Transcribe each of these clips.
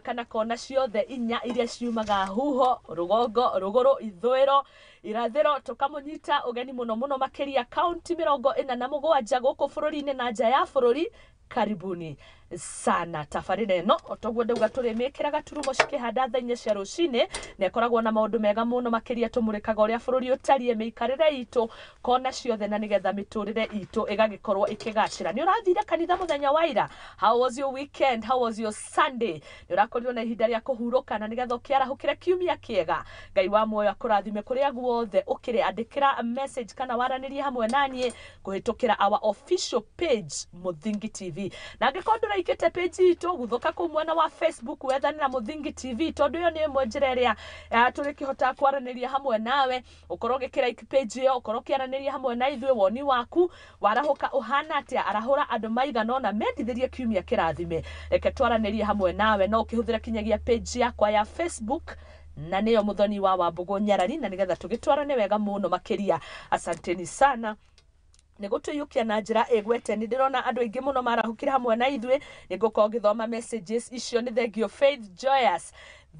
Kana kona ciothe inya iria ciumaga huho, rũgongo, rũgũrũ, ithũĩro, irathĩro, tũkamũnyita ũgeni mũno mũno makĩria, kaunti 47 gũkũ bũrũri-inĩ na nja ya bũrũri. Karibuni sana. Tabarĩra ĩno, o toguo ndauga, tũrĩmĩkĩraga turumo cikĩhanda thaa 4 cia rũcinĩ, na ĩkoragwo na maũndũ mega mũno makĩria. Tũmũrĩkaga ũrĩa bũrũri ũtariĩ, mĩikarĩre itũ kona ciothe, na nĩgetha mĩtũrĩre itũ ĩgagĩkorwo ĩkĩgacĩra. Nĩ ũrathire kanitha mũthenya wa ira? How was your weekend? How was your Sunday? Nĩ ũrakorirwo na ihinda rĩa kũhurũka na nĩgetha ũkĩarahũkĩre kiumia kĩega? Ngai wa muoyo akũrathime kũrĩa guothe ũkĩrĩ. Andĩkĩra message kana waranĩrie hamwe naniĩ kũhĩtũkĩra our official page, Mũthingi TV. Na angĩkorwo ndũraikĩte page itũ, guthũka kũu mwena wa Facebook, wethanĩra Mũthingi TV, tondũ ĩyo nĩ ĩmwe njĩra ĩrĩa tũrĩkĩhotaga kwaranĩria hamwe nawe. Ũkorwo ũgĩkĩra page ĩyo, ũkorwo ũkĩaranĩria hamwe na ithuĩ woni waku, warahũka ũhana atĩa, arahũra andũ maigana ũna mendithĩrie kiumia kĩrathime. Reke twaranĩrie hamwe nawe. No ũkĩhũthĩra kinyagia page yakwa ya Facebook, na nĩyo Mũthoni wa Wambũgũ Nyarari, na nĩgetha tũgĩtwarane wega mũno makĩria. Asanteni sana nĩ gũtũiyũkia na njĩra ĩgwete. Nĩ ndĩrona andũ aingĩ mũno marahũkire hamwe na ithuĩ. Nĩ ngũkorwo ngĩthoma messages icio. Nĩ thengio, Faith Joyous,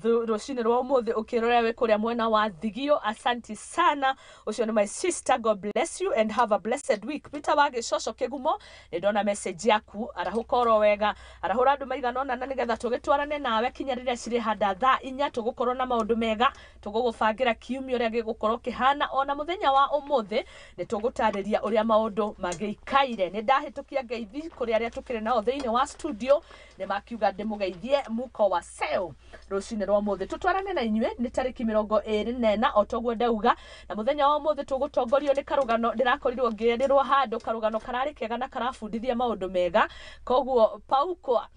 rũcinĩ rwa ũmũthĩ ũkĩrora wĩ kũrĩa mwena wa Thigio, asanti sana. Ũcio nĩ my sister. God bless you and have a blessed week. Peter wa Gĩcoco Kĩgumo, nĩ ndona message yaku. Arahũka oro wega, arahũra andũ maigana ũna, na nĩgetha tũgĩtwarane nawe kinya rĩrĩa cirĩ handa thaa 4. Tũgũkorwo na maũndũ mega, tũgũgũbangĩra kiumia ũrĩa gĩgũkorwo kĩhana, ona mũthenya wa ũmũthĩ nĩ tũgũtarĩria ũrĩa maũndũ mangĩikaire. Nĩ ndahĩtũkia ngeithi kũrĩ arĩa tũkĩrĩ nao thĩinĩ wa studio. Nĩ makiuga ndĩmũgeithie muko wa seo rũcinĩ rwa ũmũthĩ. Tũtwarane na inyuĩ. Nĩ tarĩki 24, o toguo ndauga, na mũthenya wa ũmũthĩ tũgũtongorio nĩ karũgano ndĩrakorirwo ngĩerĩrwo handũ, karũgano kararĩ kega na karabundithia maũndũ mega. Koguo paukwa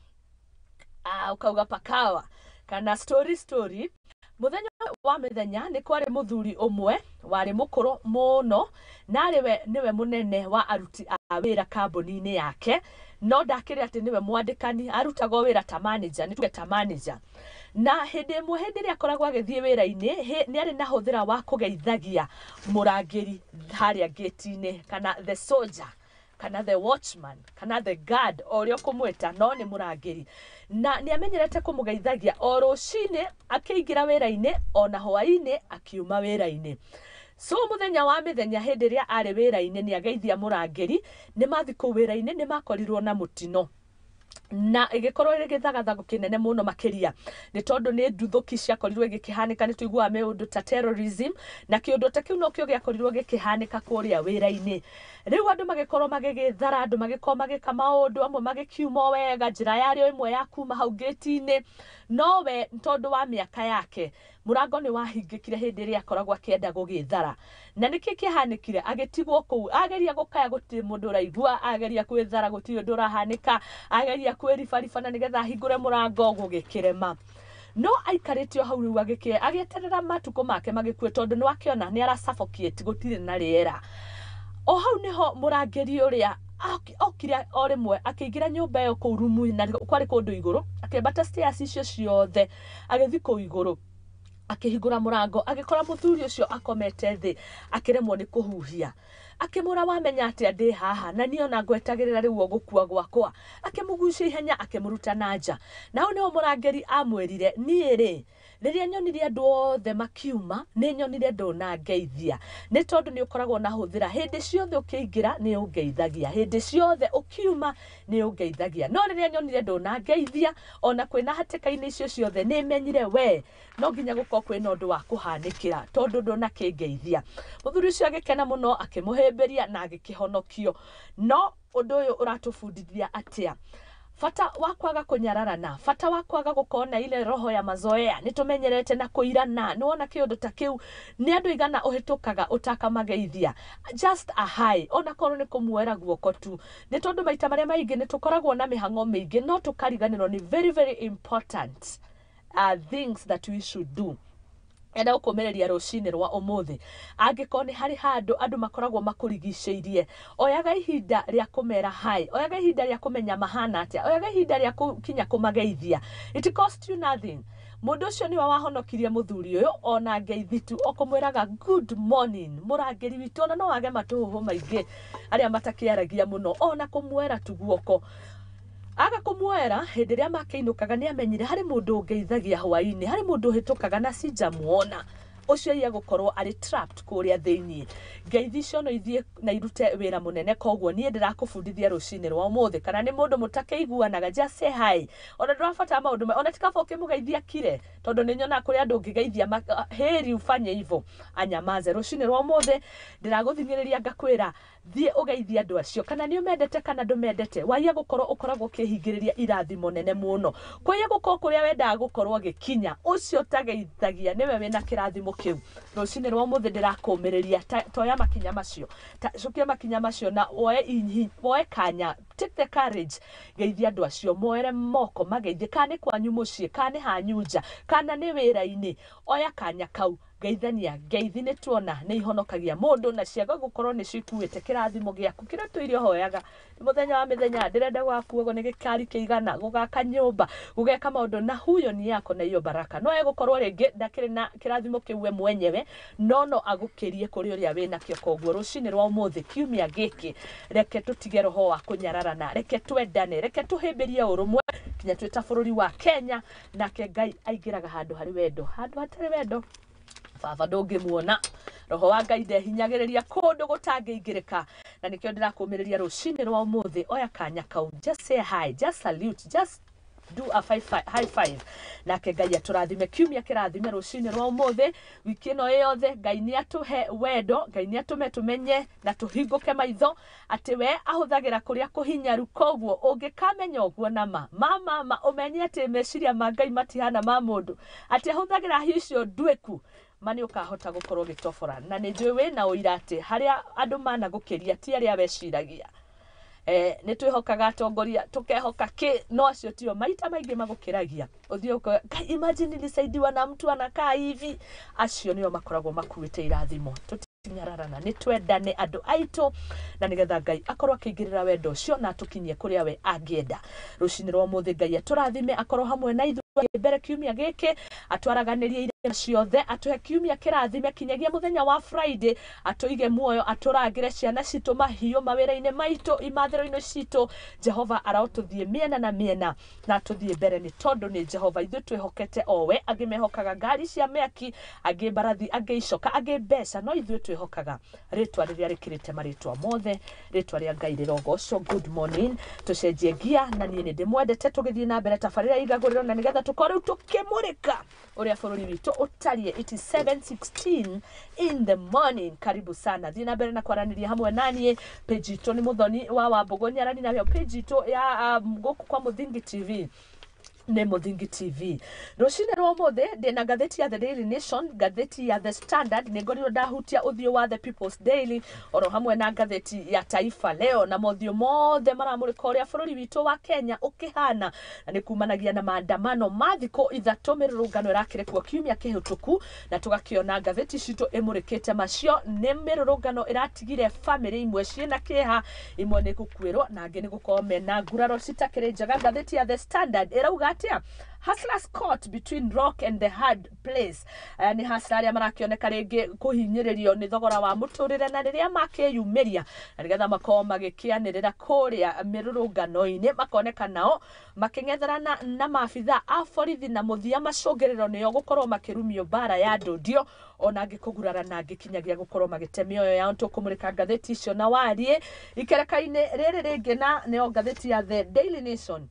ũkauga pakawa kana story story. Mũthenya wa mĩthenya nĩ kwarĩ mũthuri ũmwe warĩ mũkũrũ mũno, na arĩ we nĩwe mũnene wa aruti a wĩra kambuni-inĩ yake, no ndakĩrĩ atĩ nĩwe mwandĩkani, arutaga o wĩra ta manager, nĩ tuge ta manager. Na hĩndĩ ĩmwe, hĩndĩ ĩrĩa akoragwo agĩthiĩ wĩra-inĩ, nĩ arĩ na hũthĩra wa kũgeithagia mũrangĩri harĩa ngĩti-inĩ, kana the soldier, kana the watchman, kana the guard, o ũrĩa ũkũmwĩta, no nĩ mũrangĩri. Na nĩ amenyerete kũmũgeithagia o rũcinĩ akĩingĩra wĩra-inĩ, ona hwaĩ-inĩ akiuma wĩra-inĩ. So mũthenya wa mĩthenya, hĩndĩ ĩrĩa arĩ wĩra-inĩ, nĩ ageithia mũrangĩri. Nĩ mathi kũu wĩra-inĩ, nĩ makorirwo na mũtino, na ĩgĩkorwo ĩrĩ gĩthagathago kĩnene mũno makĩria, nĩ tondũ nĩ nduthũki ciakorirwo igĩkĩhanĩka. Nĩ tũiguaga maũndũ ta terrorism, na kĩũndũ ta kĩu nokĩo gĩakorirwo gĩkĩhanĩka kũrĩa wĩra-inĩ. Rĩu andũ magĩkorwo magĩgĩthara, andũ magĩkorwo magĩka maũndũ amwe, magĩkiuma o wega njĩra yarĩ o ĩmwe ya kuma hau ngĩti-inĩ, no we tondũ wa mĩaka yake, mũrango nĩ wahingĩkire hĩndĩ ĩrĩa akoragwo akĩenda gũgĩthara. Na nĩkĩ kĩahanĩkire? Agĩtigwo kũu, ageria gũkaya, gũtirĩ mũndũ ũraigua, ageria kwĩthara, gũtirĩ ũndũ ũrahanĩka, ageria kwĩribariba na nĩgetha ahingũre mũrango, gũgĩkĩrema. No aikarĩte o hau rĩu agĩeterera matukũ make magĩkue, tondũ nĩ wakĩona nĩ ara suffocate, gũtirĩ na rĩera. O hau nĩho mũrangĩri ũrĩa okire o rĩmwe, akĩingĩra nyũmba ĩyo kũu rumu, na kwarĩ kũndũ igũrũ, akĩambata stairs icio ciothe, agĩthiĩ kũu igũrũ, akĩhingũra mũrango, agĩkora mũthuri ũcio akomete thĩ akĩremwo nĩ kũhuhia. Akĩmũra, "Wamenya atĩa ndĩ haha? Na niĩ ona ngwetagĩrĩra rĩu o gũkua gwakwa." Akĩmũgucia ihenya, akĩmũruta na nja. Na hau nĩho mũrangĩri amwĩrire, "Niĩ rĩ, rĩrĩa nyonire andũ othe makiuma, nĩ nyonire ndũnangeithia, nĩ tondũ nĩ ũkoragwo na hũthĩra, hĩndĩ ciothe ũkĩingĩra nĩ ũngeithagia, hĩndĩ ciothe ũkiuma nĩ ũngeithagia, no rĩrĩa nyonire ndũnangeithia ona kwĩna hatĩka-inĩ icio ciothe, nĩ menyire we no nginya gũkorwo kwĩna ũndũ wa kũhanĩkĩra, tondũ ndũnakĩngeithia." Mũthuri ũcio agĩkena mũno, akĩmũhĩmbĩria na agĩkĩhonokio. No ũndũ ũyũ ũratũbundithia atĩa? Bata wa kwaga kũnyararana, bata wa kwaga gũkorwo na ile roho ya mazoea, nĩ tũmenyerete na kũirana. Nĩ wona kĩũndũ ta kĩu, nĩ andũ igana ũhĩtũkaga ũtakamageithia just a hi, ona korwo nĩ kũmuoera guoko tu? Nĩ tondũ maita marĩa maingĩ nĩ tũkoragwo na mĩhang'o mĩingĩ, no tũkariganĩrwo nĩ very very important things that we should do. Enda gũkũmĩrĩria rũcinĩ rwa ũmũthĩ, angĩkorwo nĩ harĩ handũ andũ makoragwo makũrigicĩirie, oyaga ihinda rĩa kũmera hi, oyaga ihinda rĩa kũmenya mahana atĩa, oyaga ihinda rĩa kinya kũmageithia. It cost you nothing. Mũndũ ũcio nĩwe wahonokirie mũthuri ũyũ, ona ngeithi tu, o kũmwĩraga "Good morning, mũrangĩri witũ." Ona no wage matũhũhũ maingĩ, arĩa matakĩaragia mũno, ona kũmuoera tu guoko. Aga kũmuoera hĩndĩ ĩrĩa makĩinũkaga nĩ amenyire harĩ mũndũ ũngeithagia hwaĩ-inĩ, harĩ mũndũ ũhĩtũkaga na sinjamuona, ũcio aiya gũkorwo arĩ trapped kũrĩa thĩinĩ. Ngeithi icio no ithiĩ na irute wĩra mũnene, koguo niĩ ndĩrakũbundithia rũcinĩ rwa ũmũthĩ. Kana nĩ mũndũ mũtakĩiguanaga, just say hi. Ona ndũrabatara maũndũ, ona ti kaba ũkĩmũgeithia kire, tondũ nĩ nyonaga kũrĩ andũ ũngĩgeithia heri ufanye hivyo anyamaze. Rũcinĩ rwa ũmũthĩ ndĩragũthing'ĩrĩria ngakwĩra thiĩ ũgeithie andũ acio, kana nĩ ũmendete kana ndũmendete. Waiya gũkorwo ũkoragwo ũkĩhingĩrĩria irathimo nene mũno. Kwaiya gũkorwo kũrĩa wendaga gũkorwo ũgĩkinya, ũcio ũtageithagia nĩwe wĩna kĩrathimo kĩu. Rũcinĩ rwa ũmũthĩ ndĩrakũmĩrĩria, toya makinya macio, cokia makinya macio na woe kanya, take the courage, geithia andũ acio, moere moko mageithie, kana nĩ kwanyu mũciĩ, kana nĩ hanyu nja, kana nĩ wĩra-inĩ, oya kanya kau, geithania. Ngeithi nĩ tuona nĩ ihonokagia mũndũ na ciaga gũkorwo nĩ cikuĩte kĩrathimo gĩaku kĩrĩa tũire ũhoyaga. Nĩ mũthenya wa mĩthenya ndĩrenda gũgakuagwo nĩ gĩkari kĩigana, gũgaka nyũmba, gũgeka maũndũ, na huyo ni yako na hiyo baraka. No egũkorwo rĩngĩ ndakĩrĩ na kĩrathimo kĩu we mwenyewe, no no agũkĩrie kũrĩ ũrĩa wĩnakĩo. Koguo rũcinĩ rwa ũmũthĩ kiumia gĩkĩ, reke tũtige roho wa kũnyararana, reke twendane, reke tũhĩmbĩrie ũrũmwe kinya twĩ ta bũrũri wa Kenya. Nake Ngai aingĩraga handũ harĩ wendo, handũ hatarĩ wendo baba ndũngĩmuona. Roho wa Ngai ndehinyagĩrĩria kũndũ gũtangĩingĩrĩka, na nĩkĩo ndĩrakũmĩrĩria rũcinĩ rwa ũmũthĩ, oya kanya kau, just say hi, just salute, just do a high five. Nake Ngai atũrathime kiumia kĩrathime rũcinĩ rwa ũmũthĩ, wiki ĩno yothe Ngai nĩ atũhe wendo, Ngai nĩ atũme tũmenye na tũhingũke maitho atĩ we ahũthagĩra kũrĩa kũhinyaru. Koguo ũngĩkamenya ũguo na ma ma ma ma ũmenye atĩ meciria ma Ngai matihana ma mũndũ, atĩ ahũthagĩra hiũ icio nduĩku, ma nĩ ũkahota gũkorwo ũgĩtobora. Na nĩ njũĩ wĩna ũira atĩ harĩa andũ managũkĩria ti arĩa weciragia. Nĩ twĩhokaga atongoria, tũkehoka kĩ, no acio tio maita maingĩ magũkĩragia. Ũthiĩ ũkoya, Ngai, imagine nilisaidiwa na mtu anakaa hivi. Acio nĩo makoragwo makuĩte irathimo. Tũtinyararana, nĩ twendane andũ aitũ, na nĩgetha Ngai akorwo akĩingĩrĩra wendo ũcio na atũkinyie kũrĩa we angĩenda. Rũcinĩ rwa ũmũthĩ Ngai atũrathime, akorwo hamwe na ithuĩ mbere kiumia gĩkĩ, atwaraganĩrie irĩma ciothe, atũhe kiumia kĩrathime kinyagia mũthenya wa Friday, atũige muoyo, atũrangĩre ciana citũ, mahiũ, mawĩra-inĩ maitũ, imathĩro-inĩ citũ. Jehova arotũthiĩ mĩena na mĩena na atũthiĩ mbere, nĩ tondũ nĩ Jehova ithuĩ twĩhokete o we. Angĩ mehokaga ngari cia mĩaki, angĩ mbarathi, angĩ icoka, angĩ mbeca, no ithuĩ twĩhokaga rĩtwa rĩrĩa rĩkĩrĩte marĩtwa mothe, rĩtwa rĩa Ngai rĩrogocwo. Good morning, tũcenjie ngia, na niĩ nĩ ndĩmwendete. Tũgĩthiĩ na mbere tabarĩra igagũrĩro, na nĩgetha tũkorwo rĩu tũkĩmũrĩka ũrĩa bũrũri witũ ũtariĩ. It is 7:16 in the morning. Karibu sana, thiĩ na mbere na kwaranĩria hamwe naniĩ. Page itũ nĩ Mũthoni wa Wambũgũ Nyarani, nayo page itũ ya gũkũ kwa Mũthingi TV nĩ Mũthingi TV. Rũcinĩ rwa ũmũthĩ ndĩna ngathĩti ya The Daily Nation, ngathĩti ya The Standard, nĩ ngorirwo ndahutia ũthiũ wa The People's Daily, oro hamwe na ngathĩti ya Taifa Leo, na mothiũ mothe maramũrĩka ũrĩa bũrũri witũ wa Kenya ũkĩhana, na nĩ kumanagia na maandamano ma thikũ ithatũ mĩrũrũngano ĩrakĩrĩ kuo kiumia kĩhĩtũku, na tũgakĩona ngathĩti citũ ĩmũrĩkĩte macio. Nĩ mĩrũrũngano ĩratigire bamĩrĩ imwe ciĩna kĩeha, imwe nĩ gũkuĩrwo na angĩ nĩ gũkorwo mena nguraro citakĩrĩ njega. Ngathĩti ya The Standard ĩrauga atĩa? Hustlers caught between rock and the hard place. Nĩ hustler arĩa marakĩoneka rĩngĩ kũhinyĩrĩrio nĩ thogora wa mũtũrĩre, na rĩrĩa makĩyumĩria na nĩgetha makorwo magĩkĩanĩrĩra kũrĩa mĩrũrũngano-inĩ, makoneka nao makĩng'etherana na maabitha a borithi, na mũthia macũngĩrĩro nĩo gũkorwo makĩrumio mbara ya ndũndio, ona angĩ kũgurara na angĩ kinyagia gũkorwo magĩte mĩoyo yao. Tũkũmũrĩka ngathĩti icio na wariĩ ikereka-inĩ rĩrĩ rĩngĩ, na nĩyo ngathĩti ya The Daily Nation,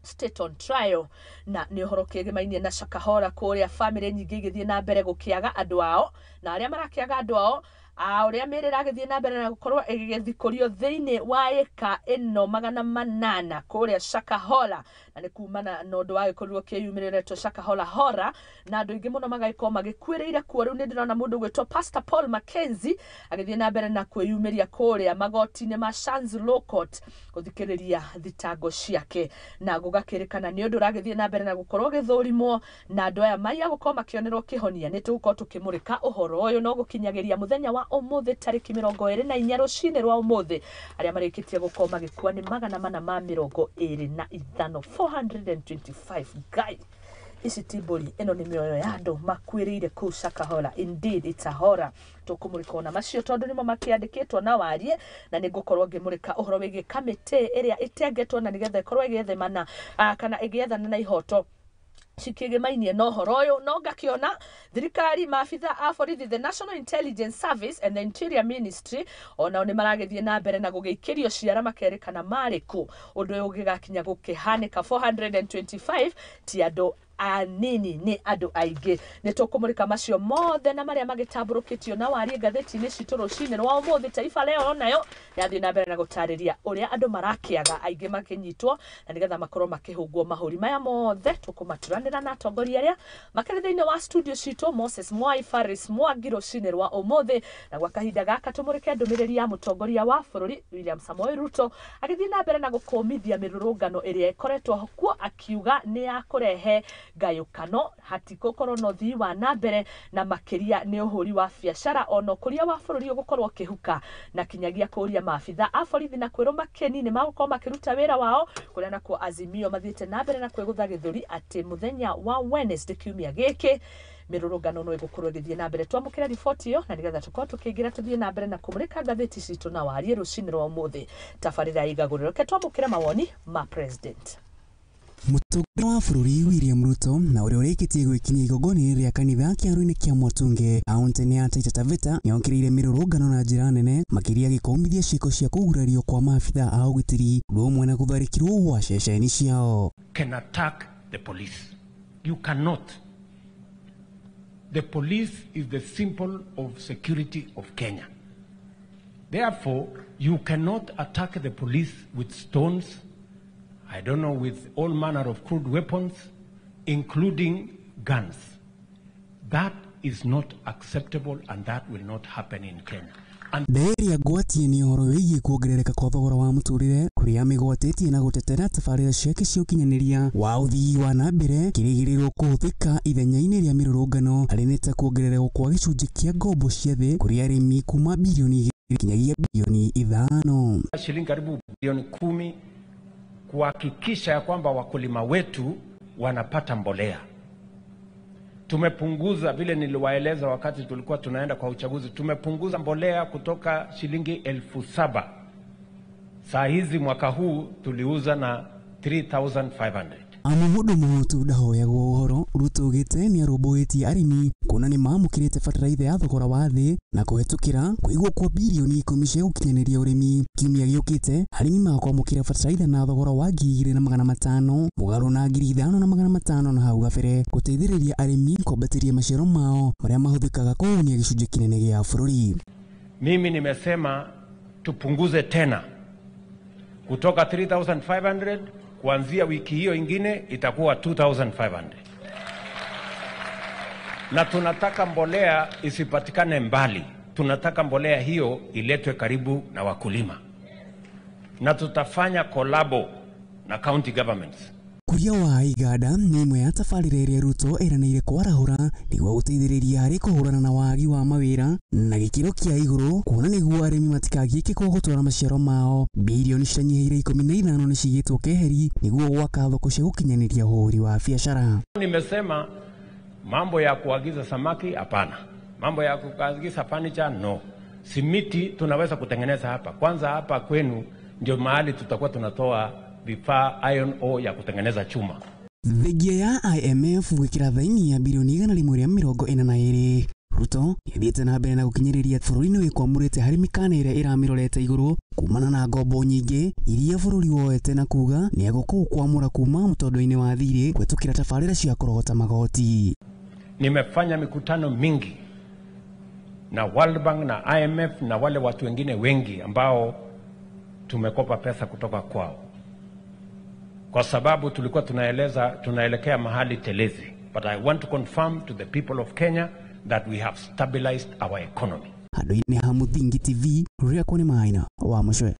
State on trial, na nĩ ũhoro kĩgĩmainie na Shakahola kũrĩa bamĩrĩ nyingĩ igĩthiĩ na mbere gũkĩaga andũ ao, na arĩa marakĩaga andũ ao a ũrĩa mĩĩrĩ ĩragĩthiĩ na mbere na gũkorwo ĩgĩthikũrio thĩinĩ wa ĩka ĩno 800 kũrĩa Shakahola, na nĩ kumana na ũndũ wagĩkorirwo kĩyumĩrĩretwo Shakahola Horror, na andũ aingĩ mũno magagĩkorwo magĩkuĩrĩire kuo. Rĩu nĩ ndĩrona mũndũ ũgwĩtwo Pastor Paul Mackenzie agĩthiĩ na mbere na kwĩyumĩria kũrĩa magoti-inĩ ma Shanzu Law Court gũthikĩrĩria thitango ciake, na gũgakĩrĩkana nĩ ũndũ ũragĩthiĩ na mbere na gũkorwo ũgĩthũrimwo, na andũ aya maiya gũkorwo makĩonerwo kĩhonia. Nĩ tũgũkorwo tũkĩmũrĩka ũhoro ũyũ no gũkinyagĩria mũthenya wa ũmũthĩ tarĩki 24 rũcinĩ rwa ũmũthĩ, arĩa marĩkĩtie gũkorwo magĩkua nĩ 425, 425. Ngai Ici ti mbũri, ĩno nĩ mĩoyo ya andũ makuĩrĩire kũu Shakahola. Indeed it's a horror. Tũkũmũrĩka ona macio tondũ nĩmo makĩandĩkĩtwo na warie, na nĩ ngũkorwo ngĩmũrĩka ũhoro wĩgiĩ kamĩtĩ ĩrĩa ĩtengetwo na nĩgetha ĩkorwo ĩgĩethemana kana ĩgĩethana na ihoto cikĩgĩmainie na ũhoro ũyũ. No ngakĩona thirikari, maabitha a borithi, the National Intelligence Service and the Interior Ministry onao nĩ maragĩthiĩ na mbere na gũgĩikĩrio ciara makerĩkana marĩ kũ ũndũ ũyũ ũngĩgakinya gũkĩhanĩka. 425 ti andũ anini, nĩ andũ aingĩ. Nĩ tũkũmũrĩka macio mothe na marĩa magĩtambũrũkĩtio na warie ngathĩti-inĩ citũ rũcinĩ rwa ũmũthĩ. Taifa Leo nayo yathiĩ na mbere na gũtarĩria ũrĩa andũ marakĩaga, aingĩ makĩnyitwo na nĩgetha makorwo makĩhũngwo mahũri. Maya mothe tũkũmaturanĩra na atongoria arĩa makĩrĩ thĩinĩ wa studio citũ, Moses Mwai, Faris Mwangi, rũcinĩ rwa ũmũthĩ. Na gwa kahinda gaka tũmũrĩke ndũmĩrĩri ya mũtongoria wa bũrũri William Samoei Ruto agĩthiĩ na mbere na gũkũmithia mĩrũrũngano ĩrĩa ĩkoretwo kuo, akiuga nĩ ya kũrehe ngayũkano, hatigũkorwo na ũthii wa na mbere, na makĩria nĩ ũhũri wa biacara ona ũkũria wa bũrũri ũgũkorwo ũkĩhuka, na kinyagia kũria maabitha a borithi na kwĩrwo makeni nĩ magũkorwo makĩruta wĩra wao. Kũrĩa nakuo Azimio mathiĩte na mbere na kwĩgũtha gĩthũri atĩ mũthenya wa Wednesday kiumia gĩkĩ mĩrũrũngano no ĩgũkorwo ĩgĩthiĩ na mbere. Twamũkĩre riboti ĩyo na nĩgetha tũkorwo tũkĩingĩra tũthiĩ na mbere na kũmũrĩka ngathĩti citũ na warie rũcinĩ rwa ũmũthĩ. Tabarĩra ya Igagũrĩro, reke twamũkĩre mawoni ma president. Mũtongoria wa bũrũri William Ruto na ũrĩa ũrĩkĩtie gwĩkinyia igongona-inĩ rĩa kanitha kĩharo-inĩ kĩa Mwatunge kaunti-inĩ ya Taita Taveta nĩokĩrĩire mĩrũrũngano na njĩra nene, makĩria agĩkũmithia ciĩko cia kũgurario kwa maabitha a ũgitĩri ũndũ ũmwe na gũtharĩkĩrwo gwa ceceni ciao. Can attack the police. You cannot. The police is the symbol of security of Kenya. Therefore, you cannot attack the police with stones, I don't know, with all manner of crude weapons, including guns. That is not acceptable and that will not happen in Kenya. And Ndĩria ngwatie nĩ ũhoro wĩgiĩ kuongerereka kwa thogora wa mũtũrĩre kũrĩa mĩgwatĩtie na gũtetera tabarĩra ciake cia ũkinyanĩria wa ũthii wa na mbere kĩrĩgĩrĩrwo kũhũthĩka ithenya-inĩ rĩa mĩrũrũngano harĩ nĩ ta kuongererwo kwa gĩcunjĩ kĩa ngombo cia thĩ kũrĩ arĩmi kuma bilioni 2 kinyagia bilioni 5. Shilingi karibu bilioni 10 kuhakikisha ya kwamba wakulima wetu wanapata mbolea. Tumepunguza, vile niliwaeleza wakati tulikuwa tunaenda kwa uchaguzi, tumepunguza mbolea kutoka shilingi 7,000. Saa hizi mwaka huu tuliuza na 3,500. Amu mũndũ mũhũtu ndahoyagwo ũhoro. Ruto augĩte nĩarũmbũĩtie arĩmi kuona nĩmamũkĩrĩte bataraitha ya thogora wa thĩ na kũhetũkĩra kũigwo kwa bilioni 10 cia gũkinyanĩria ũrĩmi. Kiumia gĩũkĩte arĩmi makwamũkĩra bataraitha na thogora wa 2,500 mũgarũ na 5,500 na hau gabere, gũteithĩrĩria arĩmi kwambatĩria maciaro mao marĩa mahũthĩkaga kũhũnia gĩcunjĩ kĩnene gĩa bũrũri. Mimi nimesema tupunguze tena kutoka 3,500 kuanzia wiki hiyo ingine itakuwa 2,500. Na tunataka mbolea isipatikane mbali. Tunataka mbolea hiyo iletwe karibu na wakulima. Na tutafanya kolabo na county governments. Kuria wa iganda nĩ ĩmwe ya tabarĩra ĩrĩa Ruto eranĩire kwarahũra nĩguo gũteithĩrĩria harĩ kũhũrana na wagi wa mawĩra na gĩkĩro kĩa igũrũ, kuona nĩguo arĩmi matikagiĩke kwa gũtwara maciaro mao. Bilioni citanyiheire 15 nĩ cigĩtwo keheri nĩguo gwaka thoko cia gũkinyanĩria ũhũri wa biacara. Nimesema mambo ya kuagiza samaki hapana, mambo ya kuagiza furniture no, simiti tunaweza kutengeneza hapa. Kwanza hapa kwenu ndio mahali tutakuwa tunatoa vifaa iron ore ya kutengeneza chuma. Thengia ya IMF gwĩkĩra thaini ya bilioni 142, Ruto nĩathiĩte na mbere na gũkinyĩrĩria bũrũri nĩwĩkwamũrĩte harĩ mĩkana ĩrĩa ĩramĩrorete igũrũ kumana na ngombo nyingĩ iria bũrũri woete na kuga nĩegũkũũkwamũra kuma mũtondo-inĩ wa thirĩ kũhetũkĩra tabarĩra cia kũrogota magoti. Nimefanya mikutano mingi na World Bank na IMF na wale watu wengine wengi ambao tumekopa pesa kutoka kwao, kwa sababu tulikuwa tunaelekea mahali telezi. But I want to confirm to the people of Kenya that we have stabilized our economy. Handũ-inĩ ha Mũthingi TV, rĩakwa nĩ Maina wa Mũcwe.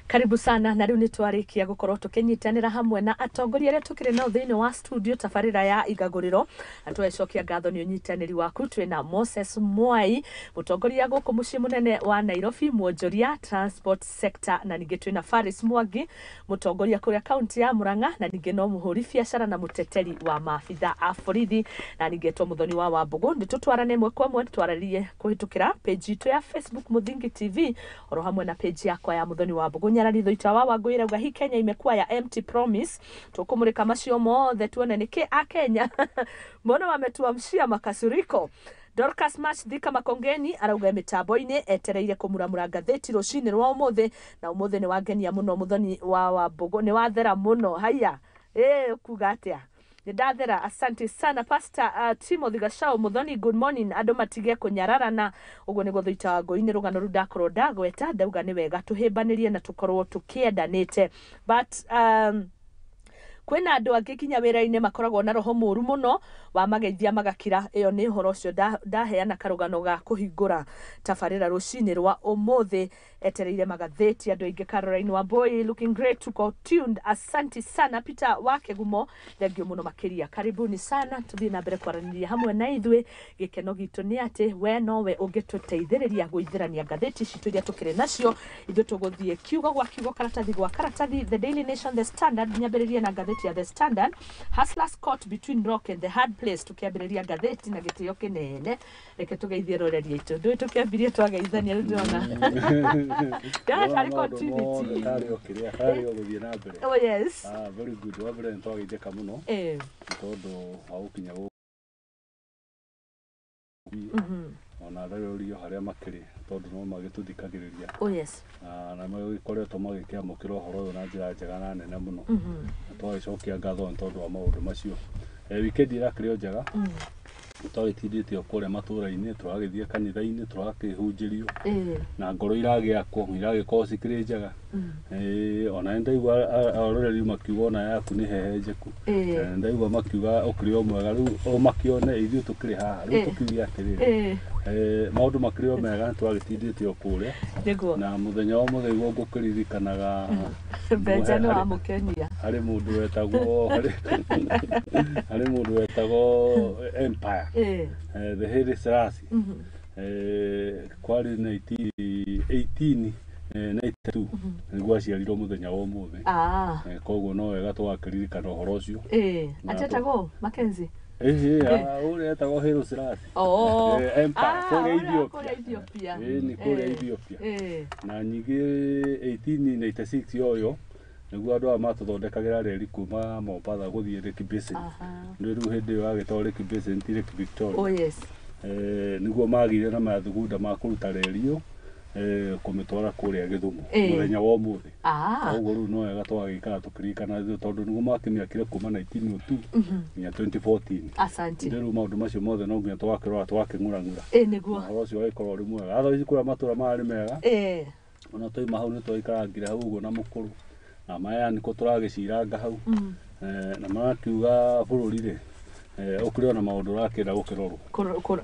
Karibu sana. Na rĩu nĩ twarĩkia gũkorwo tũkĩnyitanĩra hamwe na atongoria arĩa tũkĩrĩ nao thĩinĩ wa studio tabarĩra ya Igagũrĩro, na tũgacokia ngatho nĩ ũnyitanĩri waku. Twĩna Moses Mwai, mũtongoria gũkũ mũciĩ mũnene wa Nairobi, mwonjoria transport sector, na ningĩ twĩna Faris Mwangi, mũtongoria kũrĩa kaunti ya Murang'a, na ningĩ no mũhũri biacara na mũteteri wa maabitha a borithi, na ningĩ etwo Mũthoni wa Wambũgũ. Nĩ tũtwarane ĩmwe kwa ĩmwe, twarĩrie kũhĩtũkĩra page itũ ya Facebook Mũthingi TV, oro hamwe na page yakwa ya Mũthoni wa Mbũgũ. Nyarari Itha wa Wangũi rauga hi Kenya imekuwa ya empty promise. Tũkũmũrĩka macio mothe tuone nĩkĩ a Kenya mbona wametuamshia makasiriko. Dorcas March Thika Makongeni arauga mĩtambo-inĩ etereire kũmuramura ngathĩti rũcinĩ rwa ũmũthĩ, na ũmũthĩ nĩ wangenia mũno Mũthoni wa Wambũgũ, nĩ wathera mũno. Haya, ĩ kuga atĩa? Nĩ ndathera, asante sana. Pastor Timothy Gachau Muthoni, good morning. Andũ matige kũnyararana, ũguo nĩguo Thuita wa Ngũi-inĩ rũgano rũu ndakorwo ndagweta, ndauga nĩ wega tũhĩmbanĩrie na tũkorwo tũkĩendanĩte, but kwĩna andũ angĩ nginya wĩra-inĩ makoragwo na roho mũru mũno wa mageithia magakira. Ĩyo nĩ ũhoro ũcio ndaheana karũgano ga kũhingũra tabarĩra rũcinĩ rwa ũmũthĩ. Etereire magathĩti andũ aingĩ. Caroline Wambui, looking great, tuko tuned, asante sana. Peter wa Kegumo, thengio mũno makĩria, karibuni sana. Tũthiĩ na mbere kwaranĩria hamwe na ithuĩ. Gĩkeno gitũ nĩ atĩ we nowe ũngĩtũteithĩrĩria gũithĩrania ngathĩti citũ iria tũkĩrĩ nacio. Ithuĩ tũgũthiĩ kiugo gwa kiugo, karatathi gwa karatathi, The Daily Nation, The Standard. Nyambĩrĩrie na ngathĩti ya The Standard, "Hustlers caught between rock and the hard place." Tũkĩambĩrĩria ngathĩti na gĩtĩo kĩnene, reke tũgeithie roreri aitũ. Ndũĩ tũkĩambirie twageithania, rĩu ndĩrona ndĩrona tarĩ continuity. Tarĩ o kĩrĩa tarĩ o gũthiĩ na mbere. Oh yes. Ah, very good. Wa mbere nĩ twageithĩka mũno nĩ tondũ wa gũkinya gũkũ, ona aroreri o harĩa makĩrĩ, tondũ no magĩtũthikagĩrĩria. Oh yes. Na magĩkoretwo magĩkĩamũkĩra ũhoro ũyũ na njĩra njega na nene mũno, na twagĩcokia ngatho nĩ tondũ wa maũndũ macio. Weekend ĩrakĩrĩ o njega. Twagĩtindĩte o kũrĩa matũra-inĩ, tũragĩthiĩ kanitha-inĩ, tũrakĩhunjĩrio na ngoro iragĩakwo, iragĩkorwo cikĩrĩ njega. Ona nĩ ndaigua aroreri makiuga ona yaku nĩ hehenjeku. Ndaigua makiuga ũkĩrĩ o mwega. Rĩu o makĩone ithuĩ tũkĩrĩ haha rĩu, tũkiuge atĩrĩrĩ, maũndũ makĩrĩ o mega, nĩ twagĩtindĩte o kũrĩa. Na mũthenya wa mũthenya ũguo ngũkĩririkanaga Benja nĩ wamũkenia. Harĩ mũndũ wetagwo harĩ mũndũ wetagwo Empire, the Haile Selassie. Kwarĩ 18 92 nĩguo aciarirwo mũthenya wa ũmũthĩ. Koguo no wega tũgakĩririkana ũhoro ũcio. Atetagwo Mackenzie? Ĩhĩ, ũrĩa etagwo Haile Selassie. Oh. Empire, Ah, kũrĩa ũrĩa Ethiopia. kũrĩa Ethiopia. Ĩĩ, nĩ kũrĩa Ethiopia. Na ningĩ 1896 yoyo nĩguo andũ aya matũthondekagĩra reri kuma Mombatha gũthiĩ Lake Basin. Nĩ rĩu hĩndĩ ĩyo yagĩtagwo Lake Basin, ti Lake Victoria. Oh yes. Nĩguo magire na mathugunda ma kũruta reri ĩyo, kũmĩtwara kũrĩa Gĩthumo mũthenya wa ũmũthĩ. Koguo rĩu no wega twagĩikara tũkĩririkana, tondũ nĩguo makĩmĩakire kuma 1902 nginya 2014. Asante. Rĩu maũndũ macio mothe no nginya twakĩrora, twakĩng'ũrang'ũra. Nĩguo. Ũhoro ũcio ũgagĩkorwo ũrĩ mwega. Otherwise kũrĩa matũra marĩ mega. Ona twaima hau nĩ twaikarangire hau ũguo na mũkũrũ na maya nĩko tũragĩciranga hau. Na marakiuga bũrũri rĩ, ũkĩrĩ ona maũndũ ũrakĩenda gũkĩrorwo.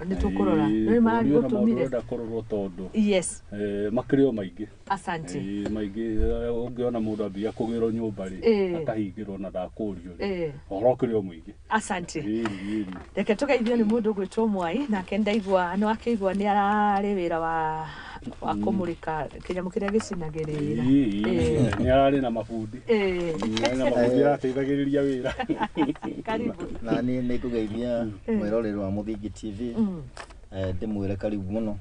Nĩ tũkũrora. Ĩĩ, Nĩ bũrũri ona maũndũ maragũtũmire. ũrenda kũrorwo tondũ makĩrĩ o maingĩ. Asante. Ĩĩ, maingĩ. Ũngĩona mũndũ ambia kũgĩrwo nyũmba rĩ, akahingĩrwo na ndakũrio rĩ, ũhoro ũkĩrĩ o mũingĩ. Asante. Ĩĩ, ĩĩ. Reke tũgeithio nĩ mũndũ ũgwĩtwo Mwai, nake ndaigua nĩ wakĩigua nĩ ararĩ wĩra wa kũmũrĩka kĩnyamũ kĩrĩa gĩcinagĩrĩra. Ĩĩ, nĩ ararĩ na mabundi. Nĩ ararĩ na mabundi arateithagĩrĩria wĩra. Karibu. Na niĩ nĩ ngũgeithia mwĩroreri wa Mũthingi TV, ndĩmwĩre karibu mũno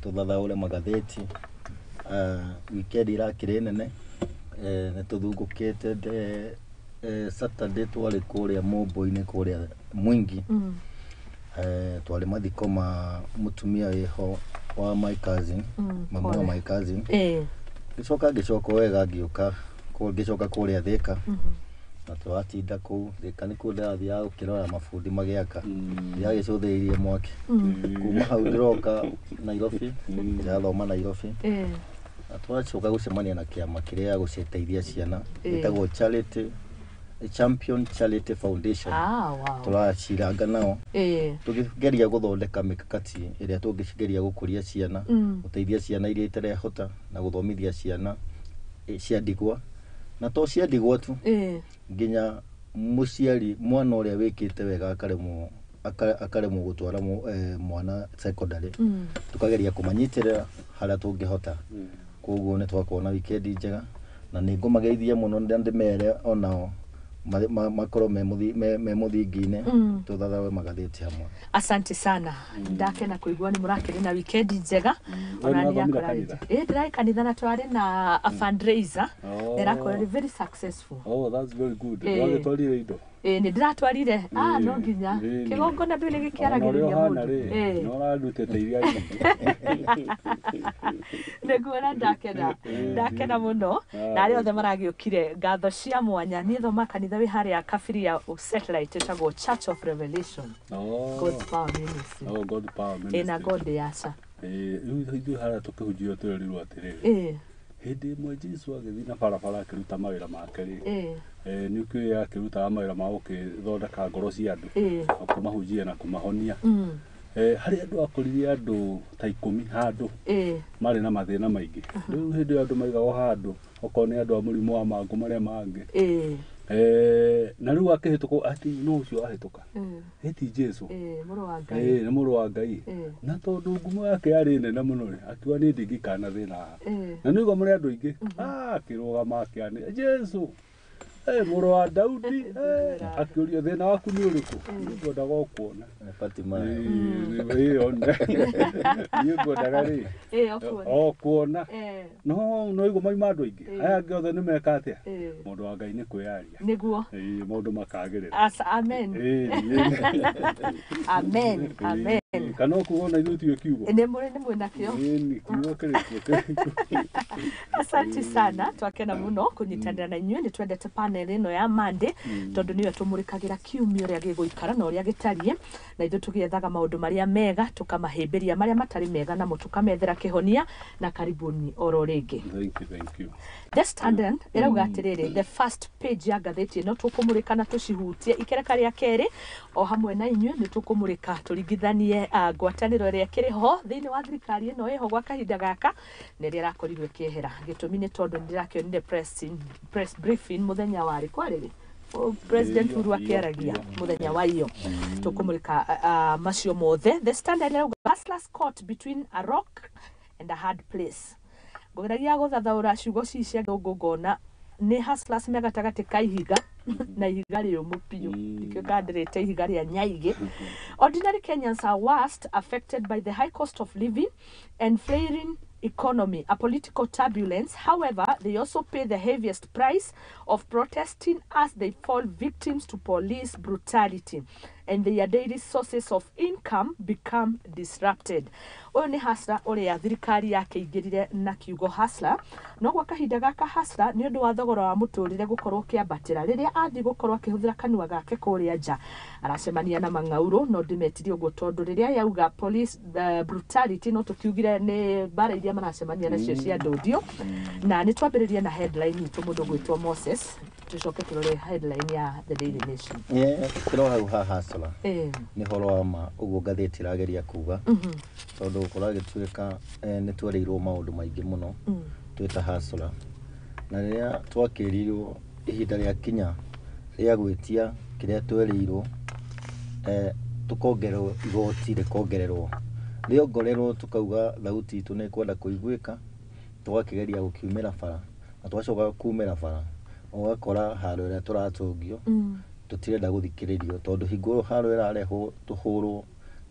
tũthathaũre magathĩti. Weekend irakĩrĩ nene. Nĩ tũthungũkĩte Saturday twarĩ kũrĩa Mũmbũ-inĩ, kũrĩa Mwingi. Twarĩ mathiko ma mũtumia wĩho wa my cousin, mamu wa pole. my cousin. Ngĩcoka ngĩcoka wega, ngĩũka ngĩcoka kũrĩa Thĩka, na tũratinda kũu Thĩka nĩkuo ndĩrathiaga gũkĩrora mabundi magĩaka, ndĩragĩcũthĩrĩirie mwaki. Kuma hau ndĩroka Nairobi, ndĩrathoma Nairobi, na twacoka gũcemania na kĩama kĩrĩa gũciteithia ciana, gĩtagwo Charity Champion Charity Foundation. Ah, wow. Tũraciranga nao, tũkĩgeria gũthondeka mĩkakati ĩrĩa tũngĩgeria gũkũria ciana, gũteithia ciana iria itarehota na gũthomithia ciana. cia ndigwa, na to cia ndigwa tu, nginya mũciari mwana ũrĩa wĩkĩte wega akaremwo akaremwo gũtwara mwana secondary, tukageria kũmanyitĩrĩra harĩa tũngĩhota. Koguo nĩ twakorwo na wikendi njega, na nĩ ngũmageithia mũno na ndĩmere onao makorwo me mũthingi-inĩ, tũthathawe magathĩti hamwe. Asante sana, ndakena kũigua nĩ mũrakĩrĩ na wikendi njega. We Ona nĩ nĩ wathomire yakora kanitha? Ĩ, ndĩrarĩ kanitha na twarĩ na a fundraiser. Oh. Na ĩrakorwo ĩrĩ very successful. Oh, that's very good. Ndwagĩtwarire indo? Ĩ, nĩ ndĩratwarire. Ah, no nginya kĩgongona ndũĩ nĩ Ona ũrĩa gĩkĩaragĩrĩria ũhana mũndũ. rĩ, nĩ ũrarutĩte iria nyingĩ. Nĩguo, na ndakena, ndakena mũno. Na arĩa othe maragĩũkire, ngatho cia mwanya. Niĩ thoma kanitha wĩ harĩa Kabiria Satellite, ĩtagwo Church of Revelation, God's Power Ministry. Oh, God Power Ĩ, na Ministry. God yaca. Rĩu ithuĩ harĩa tũkĩhunjio twĩrirwo atĩrĩrĩ, hĩndĩ ĩmwe Jesu agĩthiĩ na barabara akĩruta mawĩra make rĩ, nĩ ũkĩũĩ akĩrutaga mawĩra ma gũkĩthondeka ngoro cia andũ, na kũmahunjia na kũmahonia. Harĩ andũ akorire andũ ta 10 handũ marĩ na mathĩna maingĩ. Rĩu hĩndĩ ĩyo andũ maigagwo handũ, okorwo nĩ andũ a mũrimũ wa mangũ marĩa mangĩ. Na rĩu akĩhĩtũka atĩ no ũcio ahĩtũka, ĩti Jesu. Mũrũ wa Ngai. Nĩ mũrũ wa Ngai. Na tondũ ngumo yake yarĩ nene mũno rĩ, akiuga niĩ ndingĩikara na thĩna haha. Na nĩ ũigua mũrĩ andũ aingĩ. Ah, akĩrũgama akĩanĩrĩra, Jesu, mũrũ wa Daudi, akĩũria thĩna waku nĩ ũrĩkũ? Niĩ ngwendaga o kuona. Fatima. One. Niĩ ngwendaga rĩ, o kuona. No no igua mauma andũ aingĩ. Aya angĩ othe nĩ meka atĩa? Mũndũ wa Ngai nĩ kwĩyaria. Nĩguo. Maũndũ makagĩrĩra. Amen. Amen, amen. Kana ũkuga ona ithuĩ tiwe kiugo? Nĩ mũrĩ, nĩ mwĩ nakĩo. Ĩni, kiugo kĩrĩ kuo, kĩrĩ kuo. Asante sana, twakena mũno kũnyitanĩra na inyuĩ. Nĩ twendete panel ĩno ya Monday tondũ nĩyo tũmũrĩkagĩra kiumia ũrĩa gĩgũikara na ũrĩa gĩtariĩ, na ithuĩ tũgĩethaga maũndũ marĩa mega tũkamahĩmbĩria, marĩa matarĩ mega namo tũkamethera kĩhonia. Na karibuni oro rĩngĩ. Thank you, thank you. The Standard ĩrauga atĩrĩrĩ, the first page ya ngathĩti ĩno tũkũmũrĩka na tũcihutie ikereka rĩa kerĩ o hamwe na inyuĩ. Nĩ tũkũmũrĩka tũringithanie ngwatanĩro ĩrĩa ĩkĩrĩ ho thĩinĩ wa thirikari ĩno ĩho gwa kahinda gaka na ĩrĩa ĩrakorirwo ĩkĩehera. Gĩtũmi nĩ tondũ nĩ ndĩrakĩonire press briefing mũthenya warĩ kwarĩrĩ President Uhuru akĩaragia mũthenya wa iyo. Tũkũmũrĩka macio mothe. The Standard ĩrauga, "Hustlers caught between a rock and a hard place." Ngũgeragia gũthathaũra ciugo cici cia gĩthũngũ, ngona nĩ hustlers me gatagatĩ ka ihiga na ihiga rĩũmũ biũ. Nĩkĩo kandĩrĩte ihiga rĩa nyaigĩ. Ordinary Kenyans are worst affected by the high cost of living and flaring economy, a political turbulence. However, they also pay the heaviest price of protesting as they fall victims to police brutality and their daily sources of income become disrupted. Ũyũ nĩ hustler ũrĩa thirikari yakĩingĩrire na kiugo hustler, no gwa kahinda gaka hustler nĩ ũndũ wa thogora wa mũtũrĩre gũkorwo ũkĩambatĩra, rĩrĩa athiĩ gũkorwo akĩhũthĩra kanua gake kũrĩa nja aracemania na mang'aurũ. No ndĩmetirie ũguo tondũ rĩrĩa yauga police brutality, no tũkiugire nĩ mbara iria maracemania nacio cia ndũndio. Na nĩ twambĩrĩrie na headline itũ, mũndũ gwĩtwo Moses, tũcoke tũrore headline ya The Daily Nation. Kĩro hau ha hustler, nĩ ũhoro wa ma ũguo ngathĩti ĩrageria kuga, tondũ kũragĩtuĩka nĩ twerĩirwo maũndũ maingĩ mũno twĩ ta hustler, na rĩrĩa twakĩrirwo ihinda rĩa kinya rĩa gwĩtia kĩrĩa twerĩirwo, tũkongererwo igoti, rĩkongererwo, rĩongorerwo, tukauga thauti itũ nĩ ĩkwenda kũiguĩka, tũgakĩgeria gũkiumĩra bara, na twacoka kumĩra bara ũgakora haro ĩrĩa tũratũngio tũtirenda gũthikĩrĩrio, tondũ hingo ĩyo haro ĩrarehwo tũhũrwo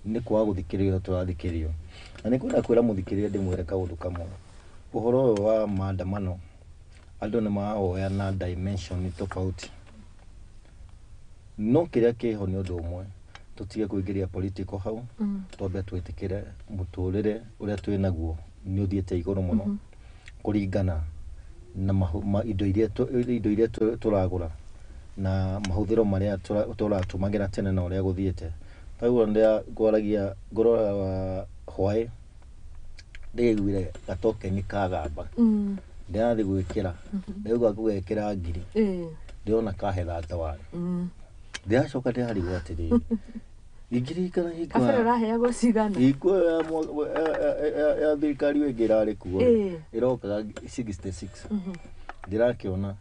nĩ kwaga gũthikĩrĩrio tũrathikĩrĩrio. Na nĩ kwenda kwĩra mũthikĩrĩria, ndĩmwĩre kaũndũ kamwe, ũhoro ũyũ wa maandamano andũ nĩ marawoya na dimension tofauti, no kĩrĩa kĩho nĩ ũndũ ũmwe, tũtige kũingĩria political hau, twambe twĩtĩkĩre mũtũrĩre ũrĩa twĩ naguo nĩ ũthiĩte igũrũ mũno kũringana na indo iria tũragũra na mahũthĩro marĩa tũratũmagĩra tene na ũrĩa gũthiĩte. Taguo rĩrĩa ngwaragia ngũroraga hwaĩ ndĩiguire gatokeni kagamba, ndĩrathiĩ gwĩkĩra, ndĩrauga ngũgekĩra 1,000, ndĩrona kahe 31. Ndĩracoka ndĩrarigwo atĩrĩrĩ, ingĩririkana hingo Kabere ũraheagwo cigana? Hingo ĩyo ya thirikari ĩyo ĩngĩ ĩrarĩ kuo rĩ, ĩrokaga 66. Ndĩrakĩona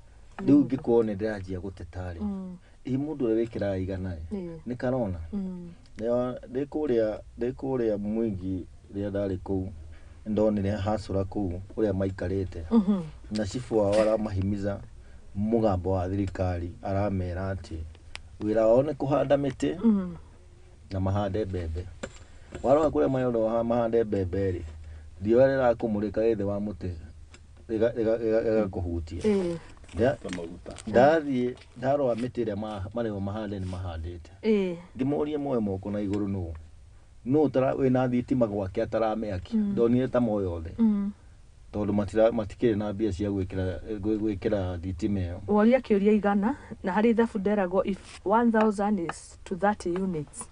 rĩu ngĩkorwo nĩ ndĩranjia gũteta rĩ, ĩ mũndũ ũrĩa wĩkĩraga igana rĩ, nĩ karona. Ndĩ kũrĩa Mwingi rĩrĩa ndarĩ kũu, ndonire hacũra kũu ũrĩa maikarĩte na cibũ wao aramahimiza mũgambo wa thirikari, aramera atĩ wĩra wao nĩ kũhanda mĩtĩ na mahande mbembe. Warora kũrĩa marerwo mahande mbembe rĩ, riũa rĩrakũmũrĩka rĩ thĩ wa mũtĩ rĩgakũhutia. Ta maguta. Ndathiĩ ndarora mĩtĩ ĩrĩa marerwo mahande nĩ mahandĩte. Ngĩmoria moe moko na igũrũ, nũ nũ wĩna thitima gwake ataramĩakia? Ndonire ta moe othe, tondũ matikĩrĩ na mbia cia gwĩkĩra thitima ĩyo. Woria kĩũria igana na harĩ ithabu nderagwo if 1000 is to 30 units,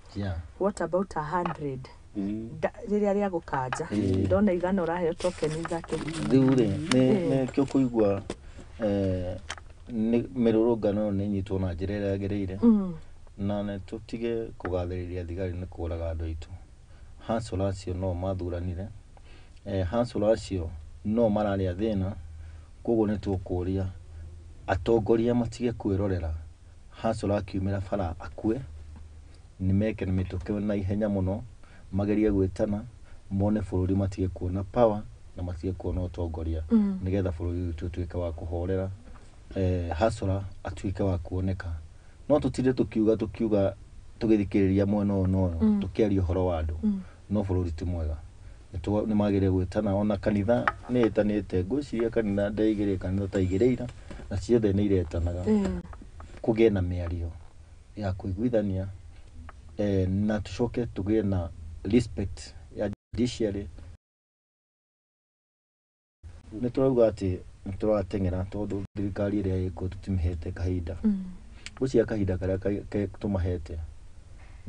what about 100? Rĩrĩa rĩa gũkanja ndona igana ũraheo token ithatũ. Rĩu rĩ, nĩ kĩo kũigua nĩ mĩrũrũngano ĩyo nĩ ĩnyitwo na njĩra ĩrĩa yagĩrĩire, na nĩ tũtige kũgathĩrĩria thigari nĩ kũraga andũ aitũ. Hancũra acio no mathuranire, hancũra acio no mararĩa thĩna, koguo nĩ tũkũria atongoria matige kwĩrorera hancũra akiumĩra bara akue. Nĩ meke na mĩtũkĩ na ihenya mũno, magerie gwĩtana mone bũrũri, matige kuona power na matige kuona ũtongoria, nĩgetha bũrũri witũ ũtuĩke wa kũhorera, hacũra atuĩke wa kuoneka. No tũtinde tũkiuga tũgĩthikĩrĩria mwena ũyũ na ũyũ tũkĩaria ũhoro wa andũ, no bũrũri ti mwega. Nĩ magĩrĩire gwĩtana. Ona kanitha nĩ ĩtanĩte, ngwĩciria kanitha ndeigĩrĩire kanitha ta igĩrĩ ira, na ciothe nĩ iretanaga kũgĩe na mĩario ya kũiguithania, na tũcoke tũgĩe na respect ya judiciary. Nĩ tũrauga atĩ nĩ tũrateng'era tondũ thirikari ĩrĩa ĩkuo tũtimĩhete kahinda. Ngwĩciria kahinda karĩa tũmahete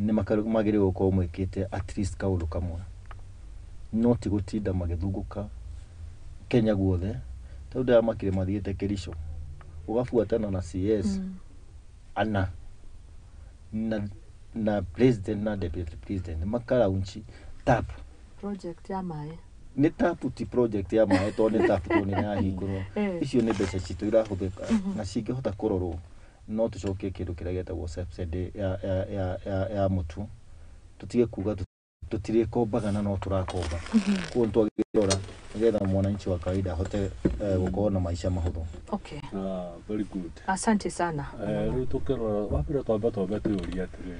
nĩ magĩrĩirwo gũkorwo mwĩkĩte at least kaũndũ kamwe, no ti gũtinda magĩthungũka Kenya guothe. Tondũ ndĩramakire mathiĩte Kericho ũgabuatana na CS ana na president na deputy president makaraunchi tap project ya maĩ. Nĩ tap, ti project ya maĩ, tondũ nĩ tap tondũ nĩ yahingũrwo. Icio nĩ mbeca citũ irahũthĩka, na cingĩhota kũrorwo no tũcokie kĩndũ kĩrĩa gĩtagwo subsidy ya mũtu. Tũtige kuga tũtirĩkombaga na no tũrakomba. Koguo nĩ twagĩrĩirwo nĩgetha mwananchi wa kawaida ahote gũkorwo na maica mahũthũ. Okay. Ah, very good. Asante sana. Rĩu tũkĩrora wa mbere twambe twĩyũrie atĩrĩrĩ,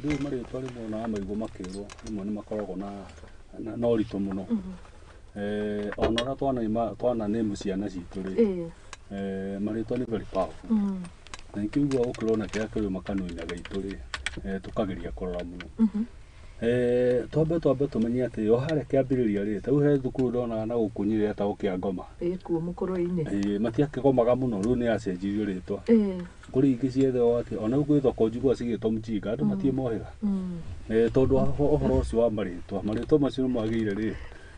rĩu marĩtwa rĩmwe ona maigua makĩrwo rĩmwe nĩ makoragwo na ũritũ mũno. Ona ũrĩa twana name ciana citũ rĩ, marĩtwa nĩ very powerful. Na nĩkĩo ũkĩrona kĩrĩa kĩrĩ makanua-inĩ gaitũ rĩ, tũkageria kũrora mũno. Twambe tũmenye atĩ o harĩa kĩambĩrĩria rĩ, ta rĩu he thukuru ndonaga na gũkũ Nyĩrĩ ĩtagwo Kĩangoma. Kuo mũkũrwe-inĩ. Matiakĩgomaga mũno, rĩu nĩ yacenjirio rĩtwa. Kũrĩ ingĩ ciethagwo atĩ ona rĩu gwĩ thoko njiguaga cigĩtwo Mjinga, andũ matirĩ mohĩga. Tondũ wa ũhoro ũcio wa marĩtwa macio nĩ magĩrĩire rĩ,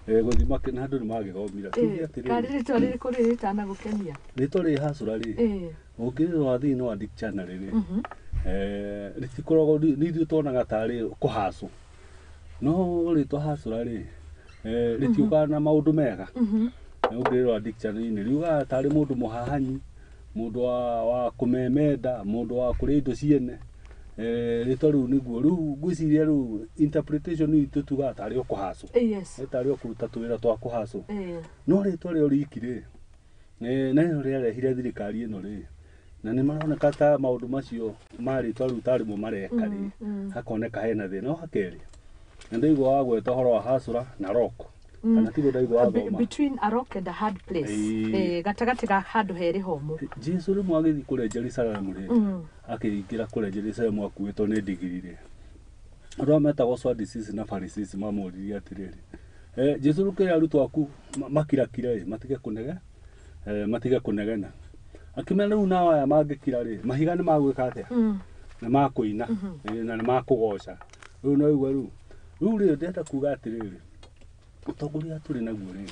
gũthiĩ na andũ nĩ magĩthomire. Tuge atĩrĩrĩ, Karĩ rĩtwa rĩrĩkũ rĩrĩ rĩtanagũkenia? Rĩtwa rĩ hacũra rĩ, ũngĩrĩrora thĩinĩ wa dictionary rĩ, rĩtikoragwo nĩ ithuĩ tuonaga tarĩ kũhacũ. No rĩtwa hacũra rĩ, rĩtiũkaga na maũndũ mega. Ũngĩrĩrora dictionary-inĩ riugaga tarĩ mũndũ mũhahanyi, mũndũ wa kũmemenda, mũndũ wa kũrĩa indo ciene. Rĩtwa rĩu nĩguo rĩu ngwĩciria rĩu interpretation itũ tugaga tarĩ o kũhacũ. Tarĩ o kũruta tũwĩra twa kũhacũ. No rĩtwa rĩo riki rĩ, na rĩo rĩarehire thirikari ĩno rĩ, na nĩ maroneka ta maũndũ macio ma rĩtwa rĩu tarĩ mo mareka rĩ, hakoneka hena thĩna. No hakerĩ, na ndaigua wagweta ũhoro wa hacũra na rock, kana tiguo ndaigua wathoma? Between a rock and a hard place. Gatagatĩ ga handũ herĩ homũ. Jesu rĩmwe agĩthiĩ kũrĩa Jerusalem rĩ, akĩingĩra kũrĩa Jerusalem akuĩtwo nĩ ndigiri rĩ, andũ arĩa metagwo Sadducees na Pharisees mamũririe atĩrĩrĩ, Jesu rĩu kĩrĩa arutwo aku makirakire rĩ, matige kũnegena. Akĩmera rĩu nao aya mangĩkira rĩ, mahiga nĩ magwĩka atĩa? Nĩ makũina, na nĩ makũgoca. Rĩu no igua rĩu. Rĩu rĩ, ndĩrenda kuga atĩrĩrĩ, ũtongoria tũrĩ naguo rĩ,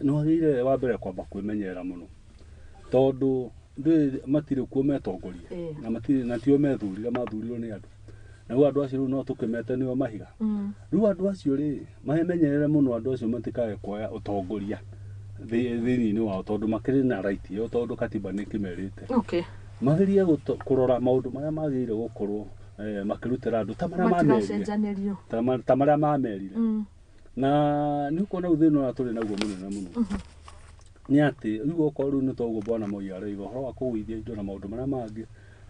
nĩ wagĩrĩire wa mbere kwamba kwĩmenyerera mũno, tondũ ndũĩ matirĩ kuo metongoria, na matirĩ na tio methurire, mathurirwo nĩ andũ. Na rĩu andũ acio rĩu no tũkĩmete nĩo mahiga. Rĩu andũ acio rĩ, memenyerere mũno, andũ acio matikae kuoya ũtongoria Thĩinĩ wao tondũ makĩrĩ na right ĩyo tondũ katiba nĩ ĩkĩmerĩte. Okay. Magerie kũrora maũndũ marĩa magĩrĩire gũkorwo makĩrutĩra andũ ta marĩa mamerire. Matigacenjanĩrio. Ta marĩa mamerire. Na nĩ ũkuona rĩu thĩna ũrĩa tũrĩ naguo mũnene mũno nĩ atĩ rĩu okorwo rĩu nĩ toguo bwana Moi arauga ũhoro wa kũgũithia indo na maũndũ marĩa mangĩ,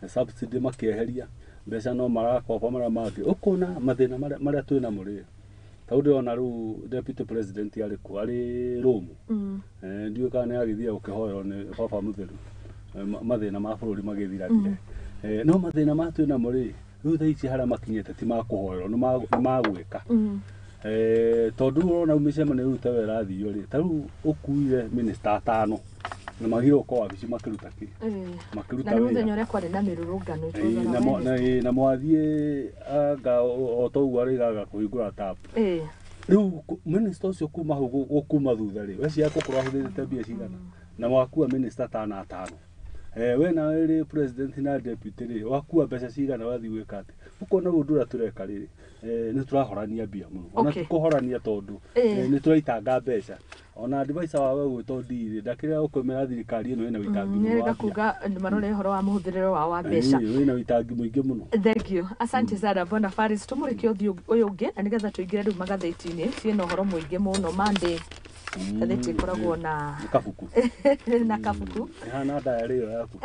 subsidy makĩeheria mbeca no marakoba marĩa mangĩ, ũkona mathĩna marĩa twĩ namo rĩ, tondũ ndĩrona rĩu deputy president arĩ kũ arĩ Rome. Ndiũĩ kana nĩ agĩthiĩ gũkĩhoerwo nĩ baba mũtheru, mathĩna ma bũrũri magĩthirathire. No mathĩna maya twĩ namo rĩ, rĩu thaa ici harĩa makinyĩte ti ma kũhoerwo, nĩ ma gwĩka. Tondũ rĩu ũrona mĩcemanio rĩu ta ĩyo ĩrathio rĩ, ta rĩu ũkuire minister atano na magĩrĩirwo gũkorwo wabici makĩruta kĩ? Makĩruta Na nĩ wĩra. mũthenya ũrĩa kwarĩ na mĩrũrũngano itũũra Na na mwathiĩ anga o toguo arĩgaga kũhingũra tap. Rĩu minister ũcio kuma hau gũkuma thutha rĩ, weciria gũkorwo ahũthĩrĩte mbia cigana? Na wakua minister tana atano. We nawe rĩ president na deputy rĩ, wakua mbeca cigana wathiĩ gwĩka atĩa? Ũkona ũndũ ũrĩa tũreka rĩ, nĩ tũrahorania mbia mũno. Ona ti kũhorania tondũ nĩ tũraitanga mbeca. Ona advisor wawe gwĩtwo Ndiri ndakĩrega gũkũmĩra thirikari ĩno ĩna ũitangi mũno Nĩrenda wa mbia. kuga marore ũhoro wa mũhũthĩrĩre wao wa mbeca. Wĩna ũitangi mũingĩ mũno. Thank you. Asante sana Bwana Faris. Tumũrĩke ũthiũ ũyũ ũngĩ na nĩgetha tũingĩre rĩu magathĩti-inĩ ciĩna ũhoro mũingĩ mũno. Monday ngathĩti ĩkoragwo na kabuku. Na kabuku. Ĩhana diary ĩyo yaku.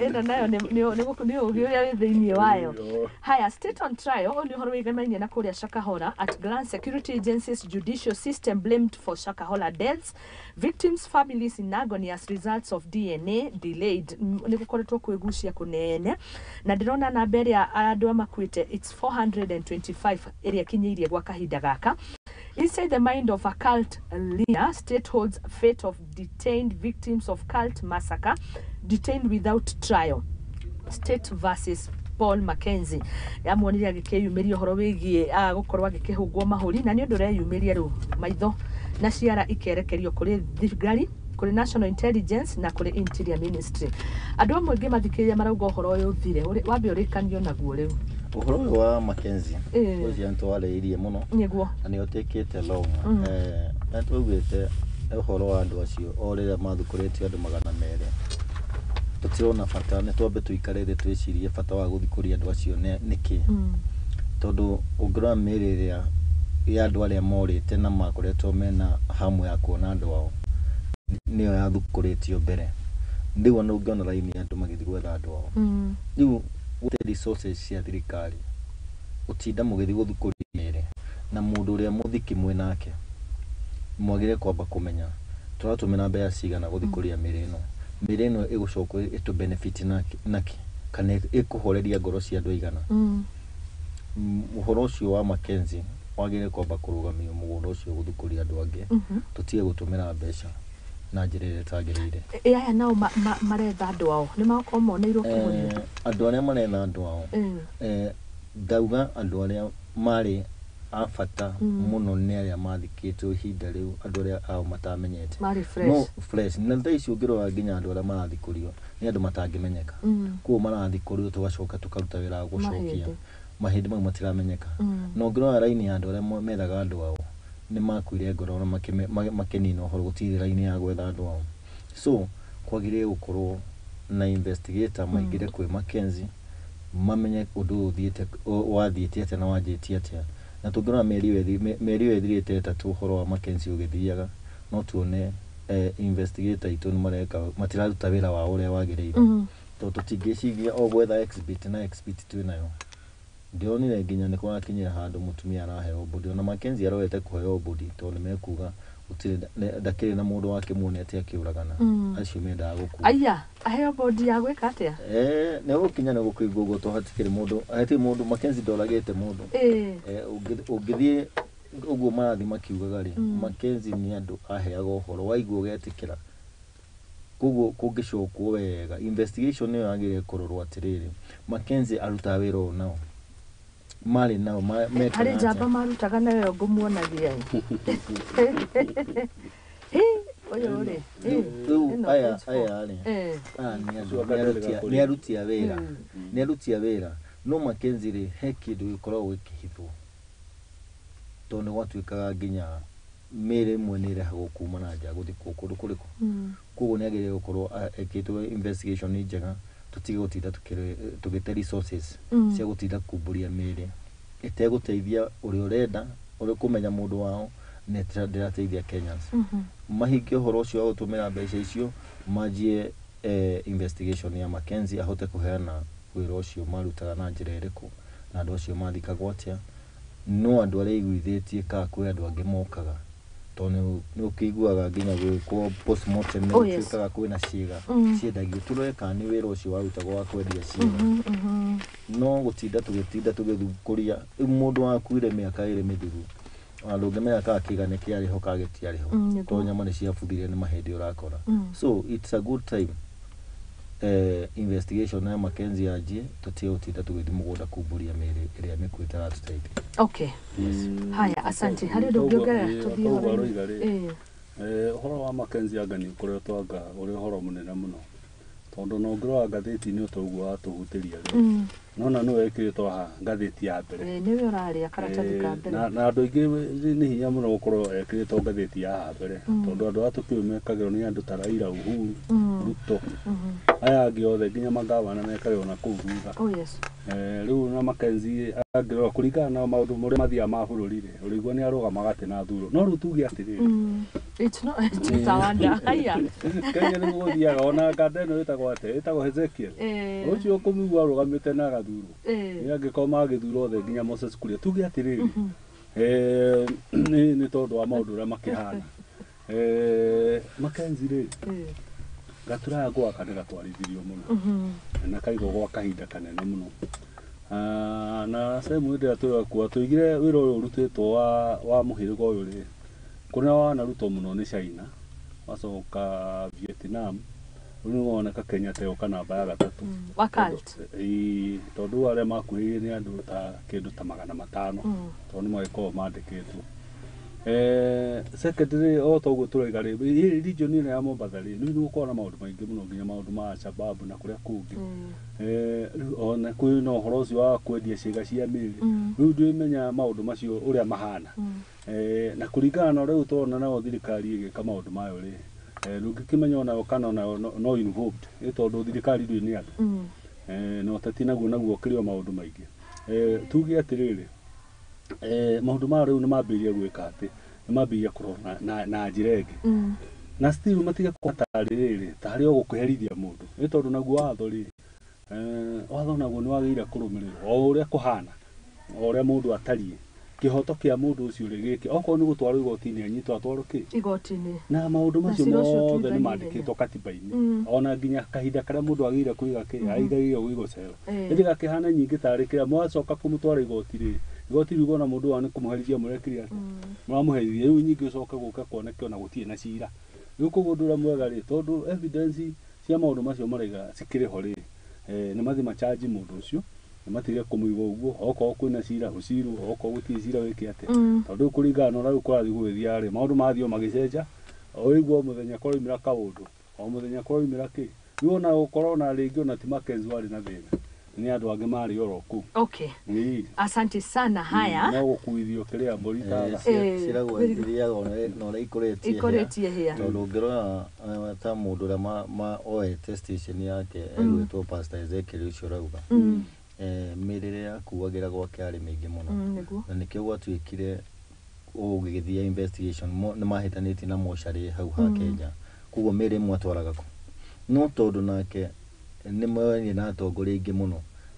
Ĩno nayo nĩ ũgĩ ũrĩa wĩ thĩinĩ wayo. Haya, state on trial, ũyũ nĩ ũhoro wĩgemaine na kũrĩa Shakahola. At glance, security agencies, judicial system blamed for Shakahola deaths, victims families in agony as results of DNA delayed. Nĩ gũkoretwo kwĩgucia kũnene na ndĩrona namba ĩrĩa andũ makuĩte, it's 425 ĩrĩa ĩkinyĩirie gwa kahinda gaka. Inside the mind of a cult leader, state holds fate of detained victims of cult massacre, detained without trial. State versus Paul Mackenzie amuonire agĩkĩyumĩria ũhoro wĩgiĩ gũkorwo agĩkĩhũngwo mahũri, na nĩ ũndũ ũreyumĩria rĩu maitho na ciara ikerekerio kũrĩ thigari, kũrĩ National Intelligence na kũrĩ Interior Ministry. Andũ amwe angĩ mathikĩrĩria marauga ũhoro ũyũ ũthire, wambe ũrĩkanio naguo rĩu. Ũhoro ũyũ wa Mackenzie ũcio nĩtwarĩirie mũno nĩguo na nĩ ũtĩkĩte long. Na twaugĩte ũhoro wa andũ acio o rĩrĩa mathukũrĩtie andũ 200, tũtirona bata, nĩ twambe tũikare thĩ twĩcirie bata wa gũthikũria andũ acio nĩkĩ, tondũ ũngĩrora mĩĩrĩ ĩrĩa ya andũ arĩa morĩte na makoretwo mena hamu ya kuona andũ ao nĩyo yathukũrĩtio mbere. Rĩu ona ũngĩona raini ya andũ magĩthiĩ gwetha andũ ao, rĩu gũte resources cia thirikari gũtinda mũgĩthiĩ gũthukũria mĩĩrĩ na mũndũ ũrĩa mũthiki mwĩ nake, mwagĩrĩire kwamba kũmenya tũratũmĩra mbeca cigana gũthikũria mĩĩrĩ ĩno, mĩĩrĩ ĩno ĩgũcoka ĩtũ benefit naki kana ĩkũhoreria ngoro cia andũ aigana. Ũhoro ũcio wa Mackenzie wagĩrĩire kwamba kũrũgamio, mũgũnda ũcio gũthukũria andũ angĩ, tũtige gũtũmĩra mbeca na njĩra ĩrĩa ĩtagĩrĩire. Ĩ aya nao maretha andũ ao nĩ magokorwo moneirwo kĩhonia? Andũ arĩa maretha andũ ao, ndauga andũ arĩa marĩ a bata mũno nĩ arĩa mathikĩtwo ihinda rĩu, andũ arĩa ao matamenyete marĩ fresh. No fresh na thaa ici ũngĩrora nginya andũ arĩa marathikũrio nĩ andũ matangĩmenyeka. Koguo marathikũrio tũgacoka tũkaruta wĩra wa gũcokia mahĩndĩ. Mahĩndĩ mau matiramenyeka. Na ũngĩrora raini ya andũ arĩa methaga andũ ao nĩ makuire ngoro na makĩnina ũhoro, gũtirĩ raini ya gwetha andũ ao. So kwagĩrĩire gũkorwo na investigator maingĩre kwĩ Mackenzie mamenye ũndũ ũyũ ũthiĩte wathiĩte atĩa na wanjĩtie atĩa. Na tũngĩrora mĩeri ĩyo ĩthirĩte 3 ũhoro wa Mackenzie ũgĩthiaga, no tuone investigator itũ nĩ mareka matiraruta wĩra wao ũrĩa wagĩrĩire, tondũ tũtingĩciria o gwetha exhibit na exhibit twĩnayo. Ndĩronire nginya nĩ kũrakinyire handũ mũtumia araheo body, ona Mackenzie arorete kũheo body tondũ nĩ mekuga gũtirĩ ndakĩrĩ na mũndũ wakĩmuonete akĩũragana. Acio mendaga gũkua. Aya aheo bodi ya gwĩka atĩa? Nĩ gũkinya nĩ gũkũigua ũguo tondũ hatikĩrĩ mũndũ, hatirĩ mũndũ, Mackenzie ndoragĩte mũndũ. Ũngĩthiĩ ũguo marathiĩ makiugaga rĩ, Mackenzie nĩ andũ aheaga ũhoro waigua ũgetĩkĩra. Koguo kũngĩcokwo wega investigation ĩyo yagĩrĩire kũrorwo atĩrĩrĩ, Mackenzie arutaga wĩra ũyũ nao marĩ nao mekaga harĩ njamba atĩa? Marutaga nayo ngũmuonagia ĩ ũyũ rĩ. Rĩu ĩno aya page four. Aya rĩ, aya nĩ andũ nĩ aruti a wĩra, nĩ aruti a wĩra. No Mackenzie rĩ, he kĩndũ gĩkoragwo gĩkĩhithwo tondũ nĩ gwatuĩkaga nginya Mĩĩrĩ ĩmwe nĩ ĩrehagwo kuma na nja gũthikwo kũndũ kũrĩkũ. Koguo nĩ agĩrĩire gũkorwo ekĩtwo investigation njega, tũtige gũtinda tũgĩte resources cia gũtinda kumbũria mĩĩrĩ ĩtegũteithia ũrĩa ũrenda ũrĩa kũmenya mũndũ wao, na ndĩrateithia Kenyans. Mahingie ũhoro ũcio wa gũtũmĩra mbeca icio, manjie investigation ya Mackenzie, ahote kũheana wĩra ũcio marutaga na njĩra ĩrĩkũ, na andũ acio mathikagwo atĩa, no andũ arĩa aiguithĩtie kana kwĩ andũ angĩ mokaga, tondũ nĩ ũkĩiguaga nginya gwĩkwo postmortem nĩ Oh, yes. gũtuĩkaga kwĩna ciĩga ciendagio, tũrore kana nĩ wĩra ũcio warutagwo wa kwendia ciĩga. No gũtinda tũgĩtinda tũgĩthukũria rĩu mũndũ wakuire mĩaka 2 mĩthiru, ona ndũngĩmenya kana kĩga nĩ kĩarĩ ho kana gĩtiarĩ ho, tondũ nyama nĩ ciabuthire, nĩ mahĩndĩ ũrakora. So it's a good time investigation ya Mackenzie yanjie, tũtige gũtinda tũgĩthiĩ mũgũnda kumbũria mĩĩrĩ ĩrĩa mĩkuũ ĩtaratũteithia. Okay, haya, asante. Harĩ ũndũ ũngĩongerera tũthiĩ Toguo ũhoro-inĩ? aroiga rĩ, ũhoro wa Mackenzie anga nĩ ũkoretwo anga ũrĩ ũhoro mũnene mũno, tondũ na ũngĩrora ngathĩti-inĩ o ta ũguo watũhutĩria rĩ, nona nĩwe ĩkĩrĩtwo haha ngathĩti ya mbere. Nĩwe ũrarĩa karatathi ka mbere. Na andũ aingĩ nĩ hinya mũno gũkorwo ekĩrĩtwo ngathĩti ya haha mbere, tondũ andũ aya tũkĩũĩ mekagĩrwo nĩ andũ ta Raila, Uhuru, Ruto, aya angĩ othe, nginya magavana mekagĩrwo na kũu thutha. Oh yes. Rĩu na Mackenzie angĩrora kũringana na maũndũ marĩa mathiaga ma bũrũri rĩ, ũrĩigua nĩ arũgamaga atĩ na thurwo. No rĩu tuge atĩrĩrĩ, It's not, it's a wonder. Haya. Kenya nĩ gũthiaga ona nganda ĩno ĩtagwo atĩa, ĩtagwo Ezekiel, ũcio ũkũmũigua arũgamĩte na agathurwo. Nĩ angĩkorwo magĩthurwo othe nginya Moses Kuria, tuge atĩrĩrĩ, nĩ tondũ wa maũndũ ũrĩa makĩhana. Mackenzie rĩ, gaturaya gwaka nĩ gatwarithirio mũno na kaigwo gwa kahinda kanene mũno. Na sehemu ĩrĩa tũrakua tũigire wĩra ũyũ ũrutĩtwo wa mũhĩrĩga ũyũ rĩ, kũrĩa wanarutwo mũno nĩ China, wacoka Vietnam, rĩu nĩ woneka Kenya ta yoka namba ya gatatũ. Wa cult. Ĩĩ, tondũ arĩa makuhĩrĩirie nĩ andũ ta kĩndũ ta 500, tondũ nĩ magĩkoragwo mandĩkĩtwo. Secondary, o ta ũguo tũroiga rĩ, region ĩno ya Mombatha rĩ, nĩ gũkoragwo na maũndũ maingĩ mũno, nginya maũndũ ma Shababu na kũrĩa kũngĩ. Rĩu ona kwĩna ũhoro ũcio wa kwendia ciĩga cia mĩĩrĩ, rĩu ndwĩmenya maũndũ macio ũrĩa mahana. Na kũringana na ũrĩa rĩu tũrona nayo thirikari ĩgĩka maũndũ mayo rĩ, ndũngĩkĩmenya onayo kana onayo no involved, ĩ tondũ thirikari ndũrĩ nĩ andũ. Na ũteti naguo ũkĩrĩ o maũndũ maingĩ. Tuge atĩrĩrĩ, maũndũ maya rĩu nĩ mambĩrĩria gwĩka atĩ nĩ mambĩrĩria kũrora na njĩra ĩngĩ, na still matige kuona tarĩ rĩrĩ tarĩ o gũkĩherithia mũndũ, nĩ tondũ naguo watho rĩ, watho naguo nĩ wagĩrĩire kũrũmĩrĩrwo o ũrĩa kũhana, o ũrĩa mũndũ atariĩ, kĩhoto kĩa mũndũ ũcio rĩ gĩkĩ, okorwo nĩ gũtwarwo igoti-inĩ anyitwo atwarwo kĩ Igoti-inĩ. Na maũndũ macio Na cira ũcio mothe nĩ ũtuithanie. mandĩkĩtwo katiba-inĩ, ona nginya kahinda karĩa mũndũ agĩrĩire kũiga kĩ agĩrĩire kũigwo cero, ĩndĩ gakĩhana nyingĩ tarĩ kĩrĩa mwacoka kũmũtwara igoti rĩ, igoti rĩu ona mũndũ wa nĩ kũmũherithia mũrekire atĩa, mũramũherithia rĩu nyingĩ ũcoke gũke kuoneke ona gũtirĩ na cira. Rĩu koguo ũndũ ũrĩa mwega rĩ, tondũ evidence cia maũndũ macio maraiga cikĩrĩ ho rĩ, nĩ mathiĩ machanji mũndũ ũcio, nĩ matige kũmũiga ũguo, okorwo kwĩna cira ũcirwo, okorwo gũtirĩ cira wĩke atĩa, tondũ rĩu kũringana na ũrĩa rĩu kũrathiĩ gũgĩthiaga rĩ, maũndũ marathiĩ o magĩcenja, o ũigua o mũthenya kũraumĩra kaũndũ, o mũthenya kũraumĩra kĩ, rĩu ona gũkorwo ona rĩngĩ ona ti Mackenzie warĩ na thĩna, nĩ andũ angĩ marĩ oro kũu. Okay. Ĩĩ. Asante sana. Haya. No gũkuithio kĩrĩa mbũri tara. Ciragwo ithiaga na ũrĩa ikũrĩtie. Ikũrĩtie hĩa. Tondũ ũngĩrora ta mũndũ ũrĩa oete station yake egwĩtwo Pastor Ezekiel ũcio ũrauga, mĩĩrĩ ĩrĩa yakuagĩra gwake yarĩ mĩingĩ mũno. Nĩguo. Na nĩkĩo gwatuĩkire ũgĩgĩthiĩ investigation nĩ mahĩtanĩtie na mocarĩ hau ha Kenya, koguo mĩĩrĩ ĩmwe atwaraga kũ, no tondũ nake nĩ moenie na atongoria aingĩ mũno,